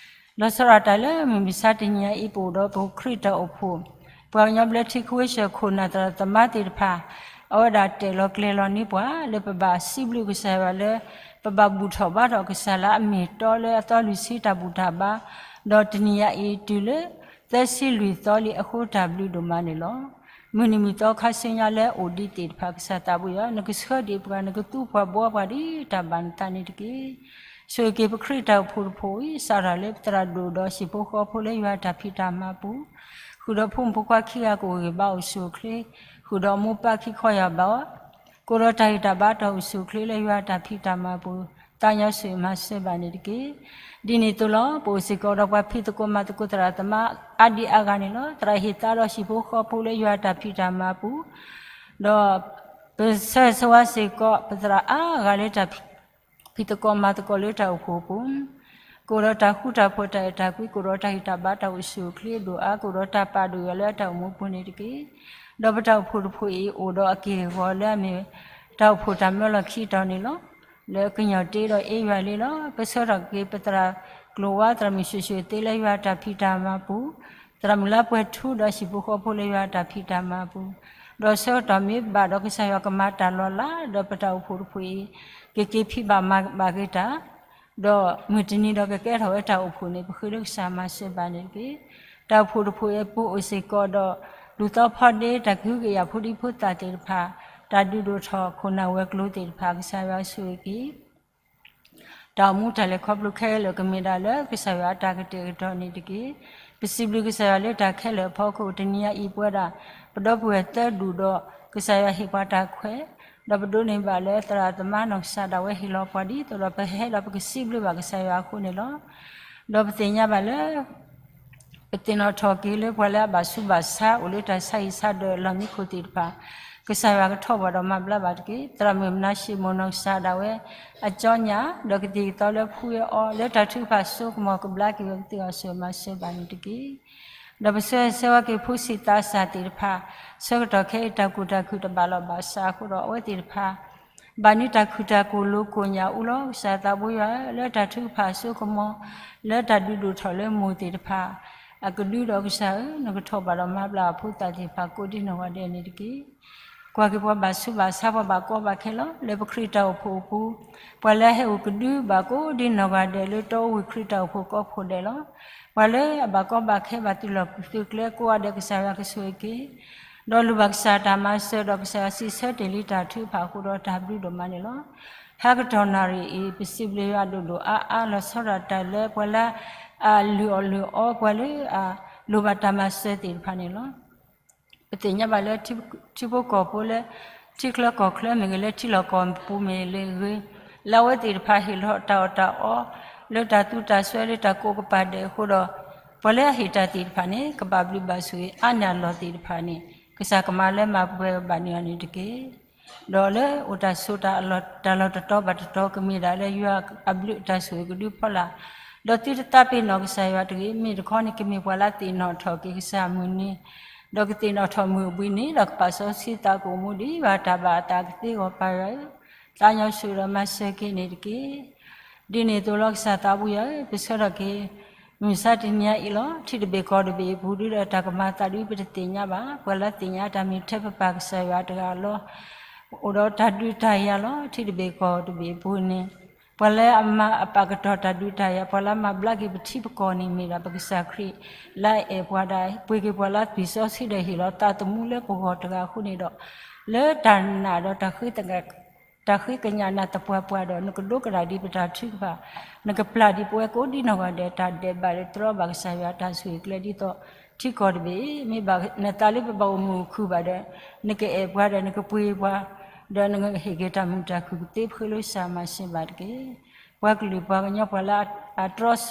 လီၤဆီဒၣ်တၢ်လၢမုၢ်မဆါတနံၤအံၤ ပအိၣ်ဒီးပခရံာ်တၢ်အိၣ်ဖှိၣ် ပှၤကညီဘျၢထံခဝ့ၡၢၣ်ခိၣ်နၢ်သရၣ်သမါသ့ၣ်တဖၣ် အဝဲဒၣ်တဲာ်လီၤကျဲၤလီၤန့ၢ်ပှၤ လၢပဘၣ်စံးဘျုးကစၢ်ယွၤလၢ ပဘၣ်ဘူၣ်ထီၣ်ဘါထီၣ်ကစၢ်လၢအမ့ၢ်တီလၢအသီလွံၢ်ဆံတၢ်ဘူၣ်တၢ်ဘါ, ဒီးတနံၤညါအံၤတုၤလၢ သၢဆံလွံၢ်သီလံအဃိ တၢ်ဘျုးဒိၣ်မးန့ၣ်လီၤ. မုၢ်နံၤမုၢ်သီခါဆူညါလၢအိၣ်ဒံးသ့ၣ်တဖၣ် ကစၢ်သးဘိယွၤ နကဆှၢဒံးပှၤ နကသူပှၤဘှီပှၤဒ်တၢ်ဘၣ်နသးန့ၣ်တက့ၢ်. ဆိၣ်ဂ့ၤက့ၤပခရံာ်တၢ်အိၣ်ဖှိၣ်တဖှိၣ်အံၤ စးထီၣ်လၢပသရၣ်ဒိၣ်ဒီးဟံၣ်ဖိဃီဖိလၢယွၤတၢ်ဖံးတၢ်မၤပူၤ, ဃုာ်ဒီးဖိမုၣ်ဖိခွါခံဂၤကအိၣ်ဂ့ၤဘါအိၣ်ဆူၣ်အိၣ်ချ့, ဃုာ်ဒီးမိၢ်ပၢ်ခံခီယၢ်ဘၣ်အီၤ, ကအိၣ်ဒီးတၢ်ဂံၢ်တၢ်ဘါတၢ်အိၣ်ဆူၣ်အိၣ်ချ့လၢယွၤတၢ်ဖံးတၢ်မၤပူၤ, သးညီဆိၣ်ဂ့ၤမၤစၢၤဘၣ်န့ၣ်တက့ၢ်. ဒ်န့ၣ်အသိးလီၤ. ပအိၣ်စ့ၢ်ကီးဒီးပှၤဖံးသကိးမၤသကိးသရၣ်သမါအါဒံအါဂၤန့ၣ်လီၤ. သရၣ်ဟ့ၣ်သါဒီးဟံၣ်ဖိဃီဖိလၢယွၤတၢ်ဖံးတၢ်မၤပူၤ, ဒီး ပဆၢဂ့ၤဆၢဝါစ့ၢ်ကီး ပသရၣ်အါဂၤလၢတၢ် ဖံးသကိးမၤသကိးလၢတၢ်အိၣ်ဖှိၣ်အပူၤ, ကအိၣ်ဒီးတၢ်ဃူတၢ်ဖိးတၢ်အဲၣ်တၢ်ကွံ, ကအိၣ်ဒီးတၢ်ဂံၢ်တၢ်ဘါတၢ်အိၣ်ဆူၣ်အိၣ်ချ့ဒိၣ်အါ, ကအိၣ်ဒီးတၢ်ပာ်ဒိၣ်ယွၤလၢအတၢ်အိၣ်မူပူၤန့ၣ်တက့ၢ်. ဒီးပတၢ်အိၣ်ဖှိၣ်တဖှိၣ်အံၤ အိၣ်ဒီးအက့ၢ်အဂီၤလၢအမ့ၢ် တၢ်အိၣ်ဖှိၣ်တၢ်မၢလီၤခံတီၤန့ၣ်လီၤ. လၢကညီၤတ့ဒီးအ့ယွၤလံလီၤ. ပဆၢထီၣ်က့ၤပသရၣ်ကျိၤဝါသရၣ်မုၣ်ဆိၣ်ဆိၣ်သ့လၢယွၤတၢ်ဖံးတၢ်မၤပူၤ, သရၣ်မုၣ်လါပှဲၤထူဒီးဟံၣ်ဖိဃီဖိလၢယွၤတၢ်ဖံးတၢ်မၤပူၤ, ဒီးဆၢကတီၢ်မ့ၢ်ဘၣ်ဒီးကစၢ်ယွၤကမၤတၢ်လီၤလး ဒီးပတၢ်အိၣ်ဖှိၣ်တဖှိၣ်အံၤ ကက့ၤဖံးဘၣ်မၤဘၣ်က့ၤတၢ် ဒီးမုၢ်တနံၤဒီးကကဲထီၣ်ဝဲတၢ်အိၣ်ဖှိၣ်န့ၣ် ပဃ့လၢကစၢ်မၤစၢၤဘၣ်န့ၣ်တက့ၢ်. တၢ်အိၣ်ဖှိၣ်တဖှိၣ်အံၤအပူၤအိၣ်စ့ၢ်ကီးဒီး လူၤသီဖီဒ့ တၢ်ကဟုကယာ်ဖိဒံဖိသၣ်သ့ၣ်တဖၣ်, တၢ်ဒုးဒိၣ်ထီၣ်ခိၣ်နၢ်ဝဲၤကျိၤသ့ၣ်တဖၣ် ကစၢ်ယွၤဆိၣ်ဂ့ၤက့ၤ တၢ်အိၣ်မူတၢ်လဲၤခီဖျိခဲလၢာ်ကမ့ၢ်ဒၣ်လၢကစၢ်ယွၤအတၢ်ကတဲာ်ကတီၤန့ၣ်တက့ၢ်. ပစံးဘျုးကစၢ်ယွၤလၢတၢ်ခဲလၢာ်အဖီခိၣ် တနံၤညါအံၤပဝဲဒၣ် ပဒီပုၢ်ဝဲၢ်သၢဒူၣ်ဒီး ကစၢ်ယွၤဟ့ၣ်ပှၤတၢ်ခွဲး, ဒီးပဒိးန့ၢ်ဘၣ်လၢသရၣ်သမါနီၢ်ကစၢ်ဒၣ်ဝဲဟ့ၣ်လီၤပှၤဒ်သိးဒီးပဟဲဒီးပကစံးဘျုးဘၣ်ကစၢ်ယွၤအဃိန့ၣ်လီၤ. ဒီးပသ့ၣ်ညါဘၣ်လၢ ပသ့ၣ်နီၣ်ထီၣ်က့ၤလၢပှၤလၢအဘၣ်ဆူးဘၣ်ဆါအိၣ်လၢတၢ်ဆါဟံၣ်ဆါဒၢးလီၢ်မံခိၣ်သ့ၣ်တဖၣ်, ကစၢ်ယွၤကထီၣ်ဘၣ်ဒီးမၤဘျါဘၣ်တက့ၢ်. သရၣ်မုၣ်မနၤၡ့မိၢ်နီၢ်ကစၢ်ဒၣ်ဝဲ အကၠီညၣ် ဒီးကသံၣ်ကသီလၢဖှူဝဲအီၤ လၢတၢ်ထုကဖၣ်စိကမီၤကဘျါက့ၤဝဲကသ့အီၤဆိၣ်ဂ့ၤမၤစၢၤဘၣ်န့ၣ်တက့ၢ်. ဒီးပဆၢဂ့ၤဆၢဝါက့ၤဖိဆံးသးစၢ်သ့ၣ်တဖၣ်, ဆၢကတီၢ်ခဲအံၤတၢ်ကူၣ်တၢ်ခုၣ်တဘၣ်လီၢ်ဘၣ်စးအဃိဒီးအဝဲသ့ၣ်တဖၣ် ဘၣ်န့ၢ်တၢ်ခုၣ်တၢ်ကိၢ်လိၤကိၢ်ညၣ်အူလီၤ. ကစၢ်သးဘိယွၤဧၢ, လၢတၢ်ထုကဖၣ်စိကမီၤ, လၢတၢ်ဒုးဒိၣ်ထီၣ်လၢမိၢ်သ့ၣ်တဖၣ် အကဒုဒီးကစၢ်ဧၢ, နကထီၣ်ဘၣ်ဒီးမၤဘျါအဖိသၣ်သ့ၣ်တဖၣ်ကိးဒ်နီၢ်ဂၤဒဲးန့ၣ်တက့ၢ်. ကွၢ်က့ၤပှၤဘၣ်ဆူးဘၣ်ဆါ ပှၤဘၣ်ကီဘၣ်ခဲလီၤ. လၢပခရံာ်တၢ်အိၣ်ဖှိၣ်အပူၤ, ပှၤလၢအဟဲအိၣ်ကဒုဘၣ်ကိးဒ်နီၢ်ဂၤဒဲးလၢတီအူဝ့ၢ်ခရံာ်တၢ်အိၣ်ဖှိၣ်ကိးဖှိၣ်ဒဲးလီၤ. ပှၤလၢအဘၣ်ကီဘၣ်ခဲဘၣ်သုးလီၢ်သုးကျဲကိးဂၤဒဲး ကစၢ်ယွၤကဆိၣ်ဂ့ၤက့ၤ ဒီးလိၣ်ဘၣ်ကစၢ်တၢ်မၤစၢၤဒီးကစၢ်ယွၤစံးဆၢတ့ၢ်လံတၢ်ထုကဖၣ်အဃိဒီးတၢ်ဘျုးဒိၣ်မးန့ၣ်လီၤ. ဟါကတီၢ်နၣ်ရံၣ်အံၤ ပစံးဘျုးယွၤဒိၣ်ဒိၣ်အါအါလီၤဆီဒၣ်တၢ်လၢပှၤလၢအလုၢ်အီၣ်လုၢ်အီ ပှၤလၢအလိၣ်ဘၣ်တၢ်မၤစၢၤသ့ၣ်တဖၣ်န့ၣ်လီၤ. ပသ့ၣ်ညါဘၣ်လၢ ထံဖိကီၢ်ဖိလၢ ထံချၢကီၢ်ချၢမ့ၢ်ဂ့ၤ လၢထံလီၢ်ကီၢ်ပူၤမ့ၢ်ဂ့ၤ, လၢအဝဲသ့ၣ်တဖၣ်ဟ့ၣ်လီၤတၢ်အီၣ်တၢ်အီ လၢတၢ်သူတၢ်စွဲလၢတၢ်ကိးကပၤဒဲးအဃိဒီး ပှၤလၢအဟ့ၣ်တၢ်သ့ၣ်တဖၣ်န့ၣ် ကဘၣ်ဘျုးဘၣ်ဆိၣ်ဂ့ၤအါန့ၢ်အလီၢ်သ့ၣ်တဖၣ်န့ၣ် ကစၢ်ကမၤလၢမၤပှဲၤဘၣ်န့ၢ်အီၤန့ၣ်တက့ၢ်. ဒီးလၢအိၣ်တၢ်ဆိးတၢ်အလီၢ် တၢ်လီၢ်တတီၤဘၣ်တတီၤ ကမ့ၢ်ဒၣ်လၢယွၤအဘျုးအတၢ်ဆိၣ်ဂ့ၤကဒုဖီလာ်, ဒီးသုတသးပ့ၤနီၣ်ကစၢ်ယွၤတဂ့ၤ, မ့ၢ်တခီန့ၣ် ကမ့ၢ်ပှၤလၢသ့ၣ်နီၣ်ထီၣ်က့ၤကစၢ်မုၢ်နံၤ, ဒီးကသ့ၣ်နီၣ်ထီၣ်မုၢ်အဘှံးနံၤ, ဒီးကပာ်စီဆှံသးကအိၣ်မူဒံးဘၣ်တၢ်ဘၣ်အသးကသ့အဂီၢ် ပၢ်ယွၤဧၢ, သးညီဆိၣ်ဒီးမၤစၢၤက့ၤန့ၣ်တက့ၢ်. ဒ်န့ၣ်အသိးလီၤ ကစၢ်သးဘိယွၤဧၢ, ပဆၢထီၣ်က့ၤ မုၢ်မဆါတနံၤညါအံၤလီၤ. ထံတဘ့ၣ်ကီၢ်တဘ့ၣ်အပူၤဒုဒီးတၢ်ကမၤသးဒု ပတသ့ၣ်ညါဘၣ်. ပှၤလၢသ့ၣ်ညါတၢ်မ့ၢ်ထဲပပၢ်ကစၢ်ယွၤတဂၤလီၤ. အိၣ်ဒီးတၢ်ဒုးတၢ်ယၤလီၤ. ထံတဘ့ၣ်ကီၢ်တဘ့ၣ်အပူၤန့ၣ် ပှၤလၢအမၤအပာ်ကတီၢ်တၢ်ဒုးတၢ်ယၤ ပှၤလၢမၤဘျါက့ၤပထံပကီၢ်န့ၣ် မ့ၢ်ဒၣ်ပကစၢ်ခရံာ်လၢအအဲၣ်ပှၤဒၣ် ပှ့ၤက့ၤပှၤလၢသွံၣ်စီဆှံဒီးဟ့ၣ်လီၤသးသမူလၢပဂီၢ်တဂၤအဃိန့ၣ်ဒီး လၢတၢ်နာ်ဒီး တၢ်ဃ့ကညးနၤသပှၢ်ပှၢ်ဒီး နကဒိကနၣ်ဒံးပတၢ်ထုကဖၣ်, နကပျၢ်ဒံးပဝဲကိးဒ်နီၢ်ဂၤဒဲး တၢ်ဒဲးဘးဒီးတြီဘၣ်ကစၢ်ယွၤတၢ်ဆိၣ်ဂ့ၤကျဲဒ်သိး ထံကီၢ်တဘ့ၣ်အံၤ မ့ၢ်ဘၣ်နသးလၢပဘၣ်အိၣ်မုာ်အိၣ်ခုၣ်ဘၣ်ဒီး နကအဲၣ်ပှၤဒီးနကပှ့ၤပှၤ ဒီးနကဟ့ၣ်က့ၤတၢ်မုာ်တၢ်ခုၣ်ကသ့ ပဃ့လၢကစၢ်မၤစၢၤဘၣ်တက့ၢ်. ပှၤကလုာ်ပှၤကညီပှၤလၢအတြီဆ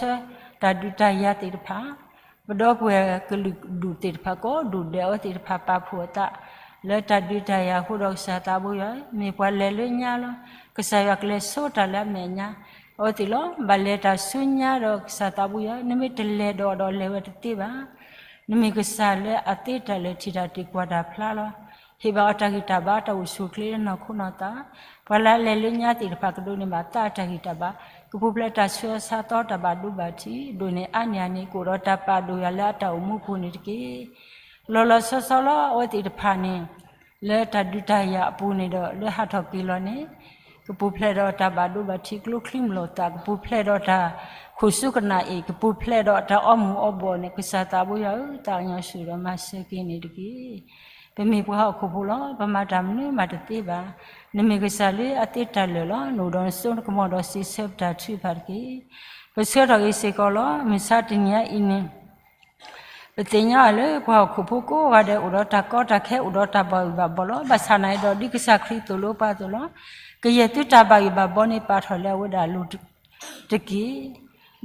ၢတၢ်ဒုးတၢ်ယၤသ့ၣ်တဖၣ် ပဒီပုၢ်ဝဲၢ်ကလုာ်ဒူၣ်သ့ၣ်တဖၣ် ကိးဒူၣ်ဒဲးအဝဲသ့ၣ်တဖၣ် ပာ်ဖှိၣ်အသး လၢတၢ်ဒုးတၢ်ယၤအဃိဒီး ကစၢ်သးဘိယွၤ မ့ၢ်ပှၤလဲၤလၢညါလီၤ. ကစၢ်ယွၤကလဲၤဆိတၢ်လၢအမဲာ်ညါ အဝဲသ့ၣ်လီၤ. ဘၣ်လဲၤတၢ်ဆူညါဒီး ကစၢ်သးဘိယွၤ နမ့ၢ်တလဲၤဒီးအီၤဒီးလဲၤဝဲတသ့ဘၣ်. နမ့ၢ်ကစၢ်လၢအသ့တၢ်လၢာ် ထံၣ်တၢ်တ့ၢ်ကွၢ်တၢ်ဖျါလီၤ. ဟ့ၣ်ဘၣ်အီၤတၢ်ဂံၢ်တၢ်ဘါ တၢ်အိၣ်ဆူၣ်အိၣ်ချ့လၢနီၢ်ခိနီၢ်သး ပှၤလၢအလဲၤလၢညါသ့ၣ်တဖၣ် ကဒိးန့ၢ်ဘၣ်သးအတၢ်ဂံၢ်တၢ်ဘါ ကပူၤဖျဲးတၢ်ဆူးတၢ်ဆါသီ တၢ်ဘၣ်ဒိဘၣ်ထံး ဒိၣ်န့ၢ်အါန့ၢ်အန့ၣ် ကအိၣ်ဒီးတၢ်ပာ်ဒိၣ်ယွၤလၢအတၢ်အိၣ်မူပူၤန့ၣ်တက့ၢ်. လီၤလီၤဆီဆီလီၤ အဝဲသ့ၣ်တဖၣ်န့ၣ် လၢတၢ်ဒုးတၢ်ယၤအပူၤန့ၣ်ဒီး လၢဟးထီၣ်က့ၤလီၤန့ၣ် ကပူၤဖျဲးဒီးတၢ်ဘၣ်ဒိဘၣ်ထံးကျိချံမျိာ်သၣ်, ကပူၤဖျဲးဒီးတၢ်ခိၣ်ဆူကနၣ်အ့ၣ်, ကပူၤဖျဲးဒီးတၢ်အီမူၤအီဘှီၣ်န့ၣ် ကစၢ်သးဘိယွၤဧၢ, သးကညီၤဆူၣ်ဒီးမၤစၢၤက့ၤန့ၣ်တက့ၢ်. ပမ့ၢ်ပှၤဟီၣ်ခိၣ်ဖိလီၤ. ပမၤတၢ်မနုၤမးတသ့ဘၣ်. နမ့ၢ်ကစၢ်လၢအသ့တၢ်လၢာ်လီၤ. နအိၣ်ဒီးနစိနကမီၤဒီးစံးဆၢပတၢ်ထုကဖၣ်တက့ၢ်. ပဆၢထီၣ်က့ၤစ့ၢ်ကီးလီၤ. မုၢ်ဆါတနံၤညါအံၤန့ၣ် ပသ့ၣ်ညါလၢပှၤဟီၣ်ခိၣ်ဖိကိးဂၤဒဲး အိၣ်ဒီးတၢ်ကီတၢ်ခဲ, အိၣ်ဒီးတၢ်ဘၣ်ဂံၢ်ဘၣ်ဘီလီၤ. ဘၣ်ဆၣ်နာ်အံၤဒီး ဒ်ကစၢ်ခရံာ်သိၣ်လိပှၤအသိးလီၤ. ကယဲၢ်သုတၢ်ဘၣ်ဂံၢ်ဘၣ်ဘီန့ၣ် ပာ်ထီၣ်လၢအဝဲဒၣ်အလိၤတက့ၢ်. ဒီး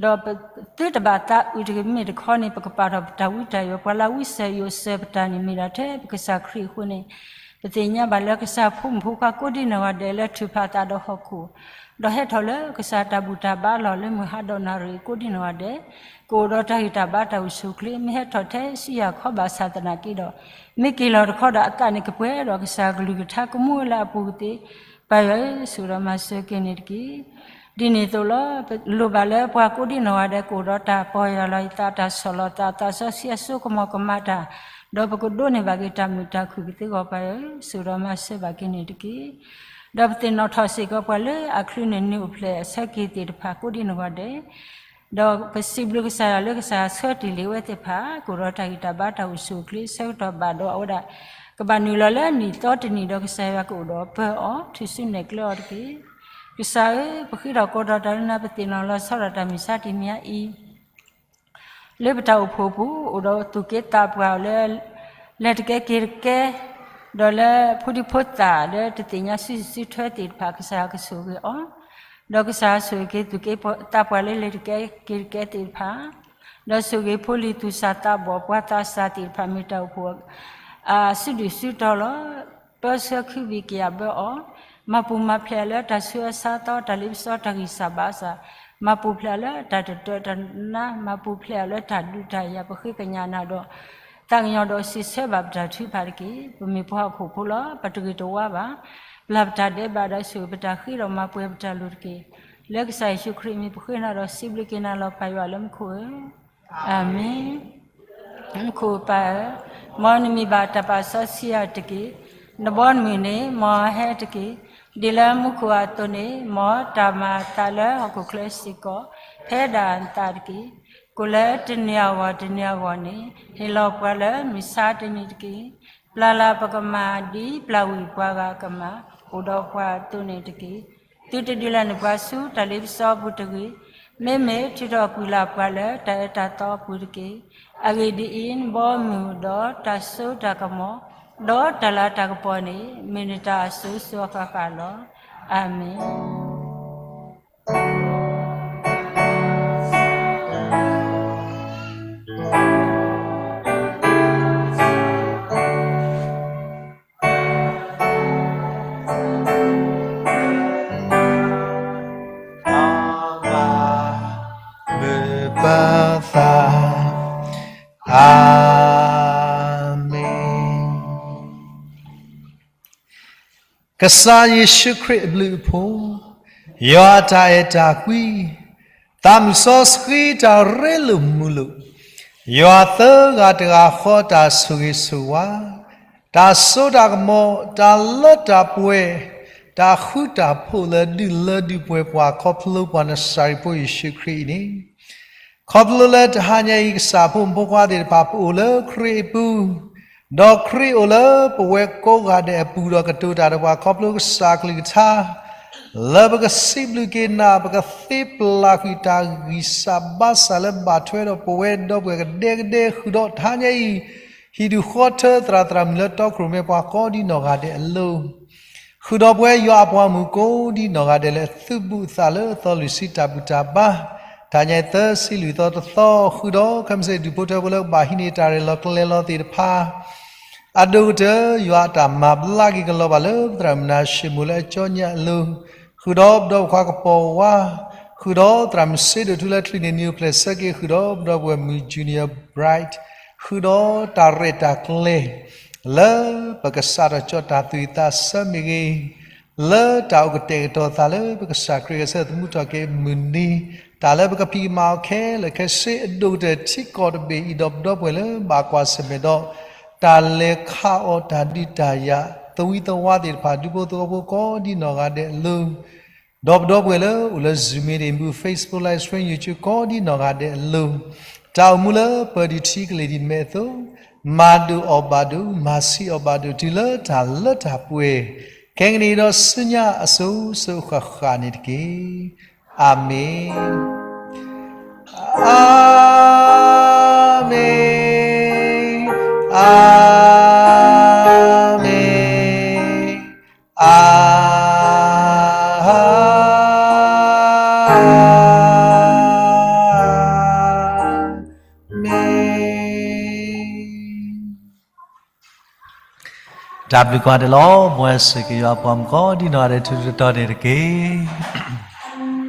သုတဘၣ်သးအုးတမ့ၢ်တခီန့ၣ် ပကပာ်ထီၣ်ပတၢ်ဝံတၢ်ယိာ်, ပှၤလၢအဝံစၢၤယိာ်စၢၤပတၢ်န့ၣ် မ့ၢ်ဒၣ်ထဲပကစၢ်ခရံာ်အဃိန့ၣ်, ပသ့ၣ်ညါဘၣ်လၢကစၢ်ဖိမုၣ်ဖိခွါကိးဒံနီၢ်ဂၤဒဲး လၢထုးဖးသးဒီးဟီၣ်ခိၣ်, ဒီးဟဲထီၣ်လၢကစၢ်တၢ်ဘူၣ်တၢ်ဘါလီၢ်လၢမုၢ်ဟါဒီးနၣ်ရံၣ်ကိးဒံနီၢ်ဂၤဒဲး, ကအိၣ်ဒီးတၢ်ဂံၢ်တၢ်ဘါတၢ်အိၣ်ဆူၣ်အိၣ်ချ့, မ့ၢ်ဟဲထီၣ်ထဲဆူယၤခီဘၣ်ဆၣ်သနာ်က့ဒီး, မ့ၢ်က့ၤလီၤတခီဒီးအသးန့ၣ်ကပှဲၤဒီးကစၢ်ကလုၢ်ကထါကမူဝဲလၢအပူၤကသ့, ပၢ်ယွၤဧၢ, ဆိၣ်ဒီးမၤစၢၤက့ၤန့ၣ်တက့ၢ်. ဒ်န့ၣ်အသိးလီၤ. လိၣ်ဘၣ်လၢပှၤကိးဒံနီၢ်ဂၤဒဲး ကအိၣ်ဒီးတၢ်ပီၢ်ယၢ်လီၤအသး, တၢ်ဆီၣ်လီၤသး, သးစီဆှံအစိကမီၤကမၤတၢ်, ဒီးပကဒိးန့ၢ်ဘၣ်က့ၤတၢ်မုာ်တၢ်ခုၣ်ကသ့အဂီၢ်, ပၢ်ယွၤဧၢ, ဆိၣ်ဒီးမၤစၢၤဘၣ်က့ၤန့ၣ်တက့ၢ်. ဒီးပသ့ၣ်နီၣ်ထီၣ်စ့ၢ်ကီးပှၤလၢအချုးန့ၢ်နံၤအိၣ်ဖျဲၣ်အဆၢက့ၤသ့ၣ်တဖၣ်ကိးဒံနီၢ်ဂၤဒဲး, ဒီးပစံးဘျုးကစၢ်ယွၤလၢကစၢ်ဆှၢတ့ၢ်လံဝဲသ့ၣ်တဖၣ် ကအိၣ်ဒီးတၢ်ဂံၢ်တၢ်ဘါတၢ်အိၣ်ဆူၣ်အိၣ်ချ့ ဆၢကတီၢ်ဘၣ်ဒီးအဝဲဒၣ် ကဘၣ်နုာ်လီၤလၢနံၣ်သီတနံၣ်ဒီးကစၢ်ယွၤကအိၣ်ဒီးပၢအီၤ ထုးစုနဲၣ်ကျၢအီၤတက့ၢ်. ကစၢ်ဧၢ, ပဃ့ထီၣ်ကိးထီၣ်တၢ်လၢနၤ ပသ့ၣ်နီၣ်လီၤဆီဒၣ်တၢ်မုၢ်ဆါတနံၤညါအံၤ လၢပတၢ်အိၣ်ဖှိၣ်ပူၤ အိၣ်ဒီးသူၣ်က့သးပှၢ်အီၤလၢ လဲၤတကဲက့ၤတကဲ, ဒီးလၢဖိဒံဖိသၣ်လၢတသ့ၣ်ညါစုဆူၣ်စုထွဲသ့ၣ်တဖၣ် ကစၢ်ယွၤကဆိၣ်ဂ့ၤအီၤ, ဒီးကစၢ်ယွၤဆိၣ်ဂ့ၤက့ၤသူၣ်က့သးပှၢ်လၢလဲၤတကဲက့ၤတကဲသ့ၣ်တဖၣ်, ဒီးဆိၣ်ဂ့ၤဖိလံၤသူၣ်စၢ်သးဘီၣ် ပှၤသးစၢ်သ့ၣ်တဖၣ် မ့ၢ်တၢ်အိၣ်ဖှိၣ် အစုဒုၣ်စုတီၤလီၤ. ပၢဆှၢခုဘံၣ်ကယာ်ဘၢအီၤ, မၤပူၤမၤဖျဲးအီၤလၢတၢ်ဆူးအါဆါသီ တၢ်လ့ပစီတၢ်ဂံၢ်စၢ်ဘါစၢ်, မၤပူၤဖျဲးအီၤလၢတၢ်တတၢတနါ, မၤပူၤဖျဲးအီၤလၢတၢ်ဒုးတၢ်ယၤ ပဃ့ကညးနၤဒီး သးကညီၤဒီးစံးဆၢဘၣ်ပတၢ်ထုကဖၣ်တက့ၢ်. ပမ့ၢ်ပှၤဟီၣ်ခိၣ်ဖိလီၤ. ပတဂ့ၤတဝါဘၣ်. ပျၢ်ပတၢ်ဒဲးဘးဒီးဆိၣ်ဂ့ၤ ပတၢ်ဃ့ဒီးမၤပှဲၤပတၢ်လိၤတက့ၢ်. လၢကစၢ်ယ့ၣ်ၡူးခရံာ်အမံၤ ပဃ့နၤဒီးစံးဘျုးက့ၤနၤလီၤ ပၢ်ယွၤလၢမူခိၣ်ဧၢ. အၤမ့ၣ်. မူခိၣ်ပၢ်ဧၢ, မ်နမံၤဘၣ်တၢ်ပာ်စီဆှံယၤတက့ၢ်. နဘီနမုၢ်န့ၣ် မ်ဟဲတက့ၢ်. ဒ်လၢမူခိၣ်အသိးန့ၣ် မ်တၢ်မၤအသးလၢဟီၣ်ခိၣ်ချၢစ့ၢ်ကီး ဖဲဒၣ်အသးတက့ၢ်. ကိးလၢတနံၤအဂီၢ်တနံၤအဂီၢ်န့ၣ် ဟ့ၣ်လီၤပှၤလၢမုၢ်ဆါတနံၤတက့ၢ်. ပျၢ်လၢပကမၤဒ်ပျၢ်ဝံၤပှၤဂၤကမၤ အိၣ်ဒီးပှၤအသိးန့ၣ်တက့ၢ်. သုတဒုးလၢနပှၤဆူတၢ်လ့ပစီပူၤတဂ့ၤ. မ့မ့ၢ်ထုးထီၣ်ကွံာ်လၢပှၤလၢတၢ်အၢတၢ်သီအပူၤတက့ၢ်. အဂ့ၢ်ဒ်အံၤ, နဘီမုၢ်ဒီးတၢ်စိတၢ်ကမီၤ ဒီးတၢ်လၤတၢ်ကပီၤန့ၣ် မ့ၢ်နတၢ်အစိၤစိၤအဃၣ်ဃၣ်လီၤ. အၤမ့ၣ်. အဘၣ်မုာ်ဘၣ်သး, အၤမ့ၣ်. ကစၢ်ယ့ၣ်ၡူးခရံာ်အဘျုးအဖှိၣ်, ယွၤအတၢ်အဲၣ်တၢ်ကွံ, သးမုၢ်စီဆှံတၢ်ရ့လိာ်မုာ်လိာ်, ယွၤသၢဂၤတဂၤဃီတၢ်ဆိၣ်ဂ့ၤဆိၣ်ဝါ, တၢ်စိတၢ်ကမီၤ, တၢ်လၢတၢ်ပှဲၤ, တၢ်ဃုတၢ်ဖိးလၢဒုၣ်လၢဒုၣ်ပှဲၤပှၤ ခီဖျိပှၤနစၤရ့းဖိယ့ၣ်ၡူးခရံာ်အံၤန့ၣ် ခီဖျိလၢတဟါညါအံၤ ကစၢ်ဖိမုၣ်ဖိခွါသ့ၣ်တဖၣ် ပအိၣ်လၢခရံာ်အပူၤ, ဒီးခရံာ်အိၣ်လၢပဝဲကိးဂၤဒဲးအပူၤ ဒီးကတိၤတၢ်ဒီးပှၤ ခီဖျိကစၢ်အကလုၢ်ကထါ, လၢပကစံးဘျုးက့ၤနၤ, ပကသ့ပျၢ်ကွံာ်တၢ်ဂံၢ်စၢ်ဘါစၢ်လၢဘၣ်ထွဲဒီး ပဝဲဒီပုၢ်ဝဲၢ်ကဒဲကဒဲ ဃုာ်ဒီးတဟါညါအံၤ ဟံၣ်ဒူၣ်ဃီထၢသရၣ်သရၣ်မုၣ်လၢတီခိၣ်ရိၣ်မဲပှၤကိးဒံနီၢ်ဂၤဒဲးအလိၤ ဃုာ်ဒီးပဝဲယွၤအပှၤမုၣ်ကိးဒံနီၢ်ဂၤဒဲးလၢ သုဘူးအသးလၢအသီလွံၢ်ဆံတၢ်ဘူၣ်တၢ်ဘါ, တၢ်ညါသၢဆံလွံၢ်သီတသီ, ဃုာ်ဒီးခဲမုၢ်ဆ့ၣ်ဒူၣ်ဖိထၢဖိလၢကဘၣ်ဟံးန့ၢ်တၢ်ရဲၣ်လီၤကျဲၤလီၤသ့ၣ်တဖၣ်, အဒိၣ်ကတၢၢ် ယွၤအတၢ်မၤဘျါက့ၤကလီၤဘၣ်လၢပသရၣ်မုၣ်နၤၡ့ၣ်မိၤလၢအကၠီညါအလိၤ, ဃုာ်ဒီးပဒီပုၢ်ဝဲၢ်ခွါကပီၤဝါ, ဃုာ်ဒီးသရၣ်မုၣ်စ့ဒိၣ်ထူလၢချုးန့ၢ်နံၤအိၣ်ဖျဲၣ်ဆၢက့ၤ, ဃုာ်ဒီးပဒီပုၢ်ဝဲၢ်မုၣ် Junior Bright, ဃုာ်ဒီးတၢ်ရဲၣ်တၢ်ကျဲၤ လၢပကစးထီၣ်ကၠီတၢ်သူၣ်ဝံၣ်သးဆၢမ့ၢ်ဂ့ၤ, လၢတၢ်အိၣ်ကတဲာ်ကတီၤသးလၢပကစၢ်ခရံာ်ဂဲၤဆၢထၢၣ်သမူထီၣ်က့ၤမုၢ်နံၤ, တၢ်လၢပကဖံးကမၤအီၤခဲလၢာ်ခဲဆ့ အဒိၣ်ကတၢၢ်ထံကီၢ်တဘ့ၣ်အံၤ ဒီးပဒီပုၢ်ဝဲၢ်လၢဘၣ်ကွၢ်ဆၢၣ်မဲာ်ဒီး တၢ်လဲၤခးအီၤတၢ်ဒုးတၢ်ယၤ သဝံသဝါသ့ၣ်တဖၣ် ဒူဖိသဝီဖိကိးဒ်နီၢ်ဂၤဒဲးအလိၤ, ဒီးပဒီပုၢ်ဝဲၢ်လၢအိၣ်လၢ Zoom meeting ပူၤ Facebook Live Stream YouTube ကိးဒ်နီၢ်ဂၤဒဲးအလိၤ, တၢ်အိၣ်မူလၢပၢၤဒုးထံကလ့ၢ်ဒ်နမဲာ်အသိး, မၤဒိၣ်အီၣ်ဘၣ်ဒိၣ်, မၤဆံးအီၣ်ဘၣ်ဒိၣ် တုၤလၢတၢ်လၢတၢ်ပှဲၤ, ခဲကနံၣ်အံၤဒီးဆူညါအစိၤစိၤဃၣ်ဃၣ်န့ၣ်တက့ၢ်. အၤမ့ၣ်, အၤမ့ၣ်, အၤမ့ၣ်, အၤမ့ၣ်. တၢ်ဘျုးကွၢ်တၢ်လီၤ မ်စ့ၢ်ကီးယွၤအပှၤမုၣ်ကိးဒ်နီၢ်ဂၤဒဲး ထူးထူးတီၤတီၤန့ၣ်တက့ၢ်.